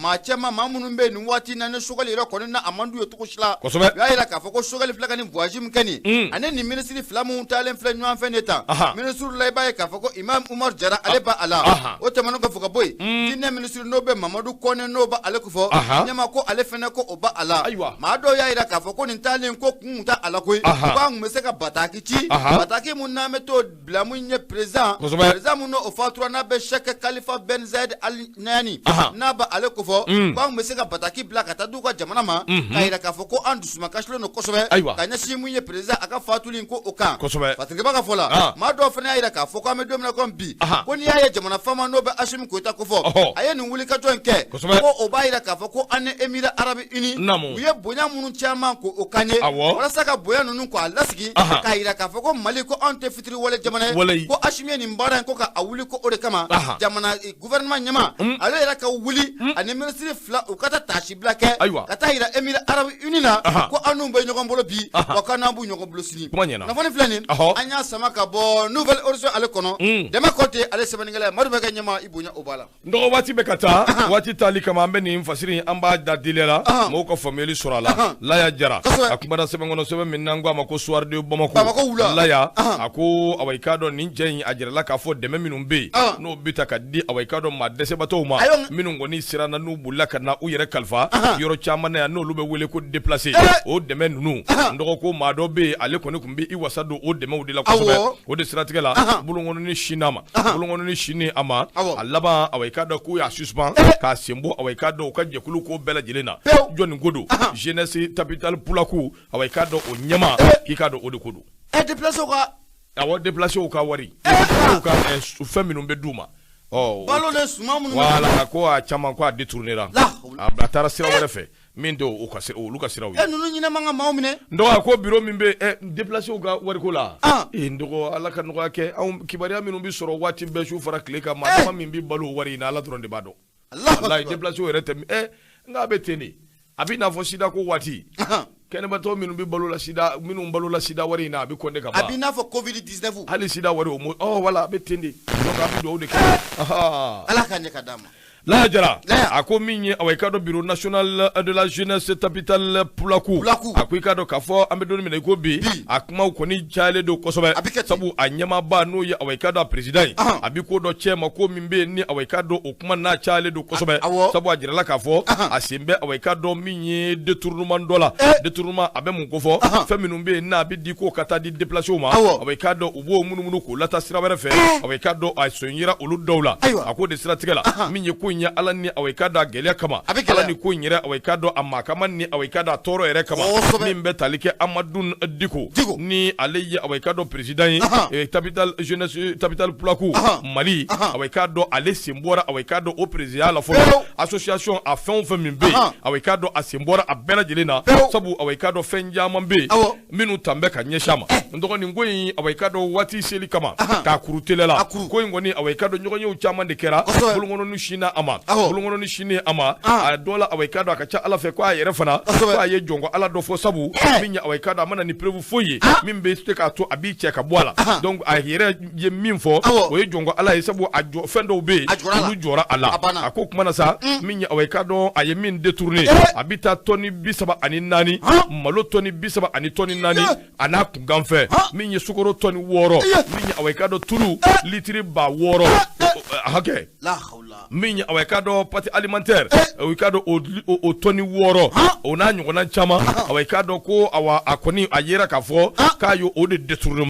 maa caman maa minnu bɛ nin waati na ni Choguel yɛrɛ kɔni na a man d'u ye cogo si la u y'a jira k'a fɔ ko Choguel filɛ ka nin voyage min kɛ nin ani nin minisiri fila minnu taalen filɛ ɲɔgɔn fɛ nin tan minisiri la i b'a ye k'a fɔ ko Imam Umaru Jara ale b'a a la o tɛmɛnen kɔfɛ ka bɔ yen diinɛ minisiri n'o bɛ Mamadu Kɔnɛ n'o b'a ale kofɔ ɲɛma ko ale fɛnɛ ko o b'a a la maa dɔw y'a jira k'a fɔ ko nin taalen ko kun t'a a la koyi k'an tun bɛ se ka bataki ci bataki mun n'an bɛ t'o bila mun ye président président mun n'o fatura n'a bɛ Sheikh Khalifa Ben Zayed Al Nahyan n'a b'a ale kofɔ k'an bɛ se ka bataki bila ka taa d'u ka jamana ma k'a jira k'a fɔ ko an dusuma kasilen don kosɛbɛ ka ɲɛsin mun ye président a ka fatuli ko o kan Fasiriba ka fɔ la maa dɔw fana y'a jira k'a fɔ k'an bɛ don min na komi bi ko n'i y'a ye jamana faama n'o bɛ Assimi Goïta kofɔ a ye nin wulikajɔ in kɛ ko o b'a jira k'a fɔ ko an ni Émirats Arabes Unis u ye bonya minnu caman ko o kan ye walasa ka bonya ninnu k'a lasigi k'a jira k'a fɔ ko Mali ko anw tɛ fitiri wale jamana ye ko Assimi ye nin baara in ko ka a wuli ko o de kama jamana gouvernement ɲɛmaa ale yɛrɛ ka wuli ani minisiri fila u ka taa taasibila kɛ ka taa yira Émirats Arabes Unis na ko an n'u bɛ ɲɔgɔn bolo bi wa k'an n'an b'u ɲɔgɔn bolo sini kunnafoni filɛ nin an y'a sama ka bɔ Nouvel Horizon ale kɔnɔ Dɛmɛ Kɔnte ale sɛbɛnnikɛla ye Madu bɛ kɛ ɲɛmaa i bonya o b'a la n dɔgɔ waati bɛ ka taa waati taali kama an bɛ nin fasiri an b'a da deliya la mɔgɔw ka faamuyali sɔrɔ a la Laya Jara a kumana sɛbɛn kɔnɔ sɛbɛn min n'an ko a ma ko Soir de Bamako Laya a ko awa i k'a dɔn nin cɛ in a jirala k'a fɔ dɛmɛ minnu bɛ yen n'o bɛ ta ka di awa i k'a dɔn maa dɛsɛbatɔw ma minnu kɔni siranna n'u bolila ka na u yɛrɛ kalifa yɔrɔ caman na yan n'olu bɛ wele ko déplacé o dɛmɛ ninnu n dɔgɔ ko maa dɔ bɛ yen ale kɔni tun bɛ i wasa don o dɛmɛw de la kosɛbɛ o de siratigɛ la bolonkɔnɔni sinna ma bolonkɔnɔni sinni a ma a laban awa i k'a dɔn k'u y'a suspend k'a sen bɔ awa i k'a dɔn u ka jɛkulu ko bɛɛ lajɛlen na jɔnni ko don jeunesse tabital pulaku awa i k'a dɔn o ɲɛmaa k'i k'a dɔn o de ko don déplacé ka awɔ déplacé ka wari u ka fɛn minnu bɛ d'u ma balo ni suman minnu voilà ko a caman ko a détourné la a taara sira wɛrɛ fɛ min tɛ o ka olu ka siraw ye ninnu ɲinɛ man ka maaw minɛ n dɔgɔ ko bureau min bɛ déplacé ka wariko la n dɔgɔ ala ka nɔgɔya kɛ anw kibaruya minnu bɛ sɔrɔ waati bɛɛ su fara tile kan maa caman min bɛ balo wari in na ala dɔrɔn de b'a dɔn walayi déplacé yɛrɛ tɛ nka a bɛ ten de a bɛ n'a fɔ sida ko waati kɛnɛbatɔ minnu bɛ balo la sida minnu balo la sida wari in na a bɛ kɔnde ka ban a b'i n'a fɔ covid 19 hali sida wari o wala a bɛ ten de donc an bɛ dugawu de kɛ ala ka ɲɛ ka d'a ma Laya Jara a ko min ye awa i k'a dɔn bureau national de la jeunesse tabital pulaku a ko i k'a dɔn k'a fɔ an bɛ don min na i ko bi a kumaw kɔni cayalen don kosɛbɛ sabu a ɲɛmaaba n'o ye awa i k'a dɔn a président ye a bɛ ko dɔ cɛ ma ko min bɛ yen ni awa i k'a dɔn o kuma n'a cayalen don kosɛbɛ sabu a jirala k'a fɔ a sen bɛ awa i k'a dɔn min ye détournement dɔ la détournement a bɛ mun ko fɔ fɛn minnu bɛ yen n'a bɛ di ko ka taa di déplacés ma awa i k'a dɔn u b'o munumunu k'o lataa sira wɛrɛ fɛ awa i k'a dɔn a sen yera olu dɔw la a ko de siratigɛ la min ye ko in ye Ala ni awa i k'a dɔn a gɛlɛya kama, Ala ni ko in yɛrɛ awa i k'a dɔn a maa kama ni awa i k'a dɔn a tɔɔrɔ yɛrɛ kama, min bɛ tali kɛ Amadu Diko ni ale ye awa i k'a dɔn président ye Tabital jeunesse Tabital Pulaku Mali, awa i k'a dɔn ale sen bɔra awa i k'a dɔn o président la fɔlɔ. Association a fɛn o fɛn min bɛ yen, awa i k'a dɔn a sen bɔra a bɛɛ lajɛlen na, sabu awa i k'a dɔn fɛn caman bɛ yen minnu tan bɛ ka ɲɛsin a ma. N dɔgɔnin, ko in awa i k'a dɔn waati seli kama k'a kuru teliya la, ko in kɔni awa i k'a dɔn ɲɔgɔnyew caman de kɛra, bolonkɔnɔni sinna a ma, bolonkɔnɔni sinnen a ma a dɔ la. Awa i k'a dɔn a ka ca Ala fɛ ko a yɛrɛ fana ko a ye jɔnko Ala dɔ fɔ, sabu min ye awa i k'a dɔn a ma na ni preuve foyi ye min bɛ se k'a to a b'i cɛ ka bɔ a la. Donc a yɛrɛ ye min fɔ, o ye jɔnko Ala ye, sabu a jɔ fɛn dɔw bɛ yen, olu jɔra a la. A ko kuma na sa, min ye awa i k'a dɔn a ye min détourné, a bɛ taa tɔni 34, malo tɔni 30 ani tɔni 4 a n'a kunkanfɛn, min ye sukaro tɔni 6, min ye awa i k'a dɔn tulu litiri 6000 hakɛ, min ye awa i k'a dɔn pâte alimentaire i k'a dɔn o tɔni 6, o n'a ɲɔgɔnna caman. Awa i k'a dɔn ko awa a kɔni a yera k'a fɔ k'a ye o de détourné.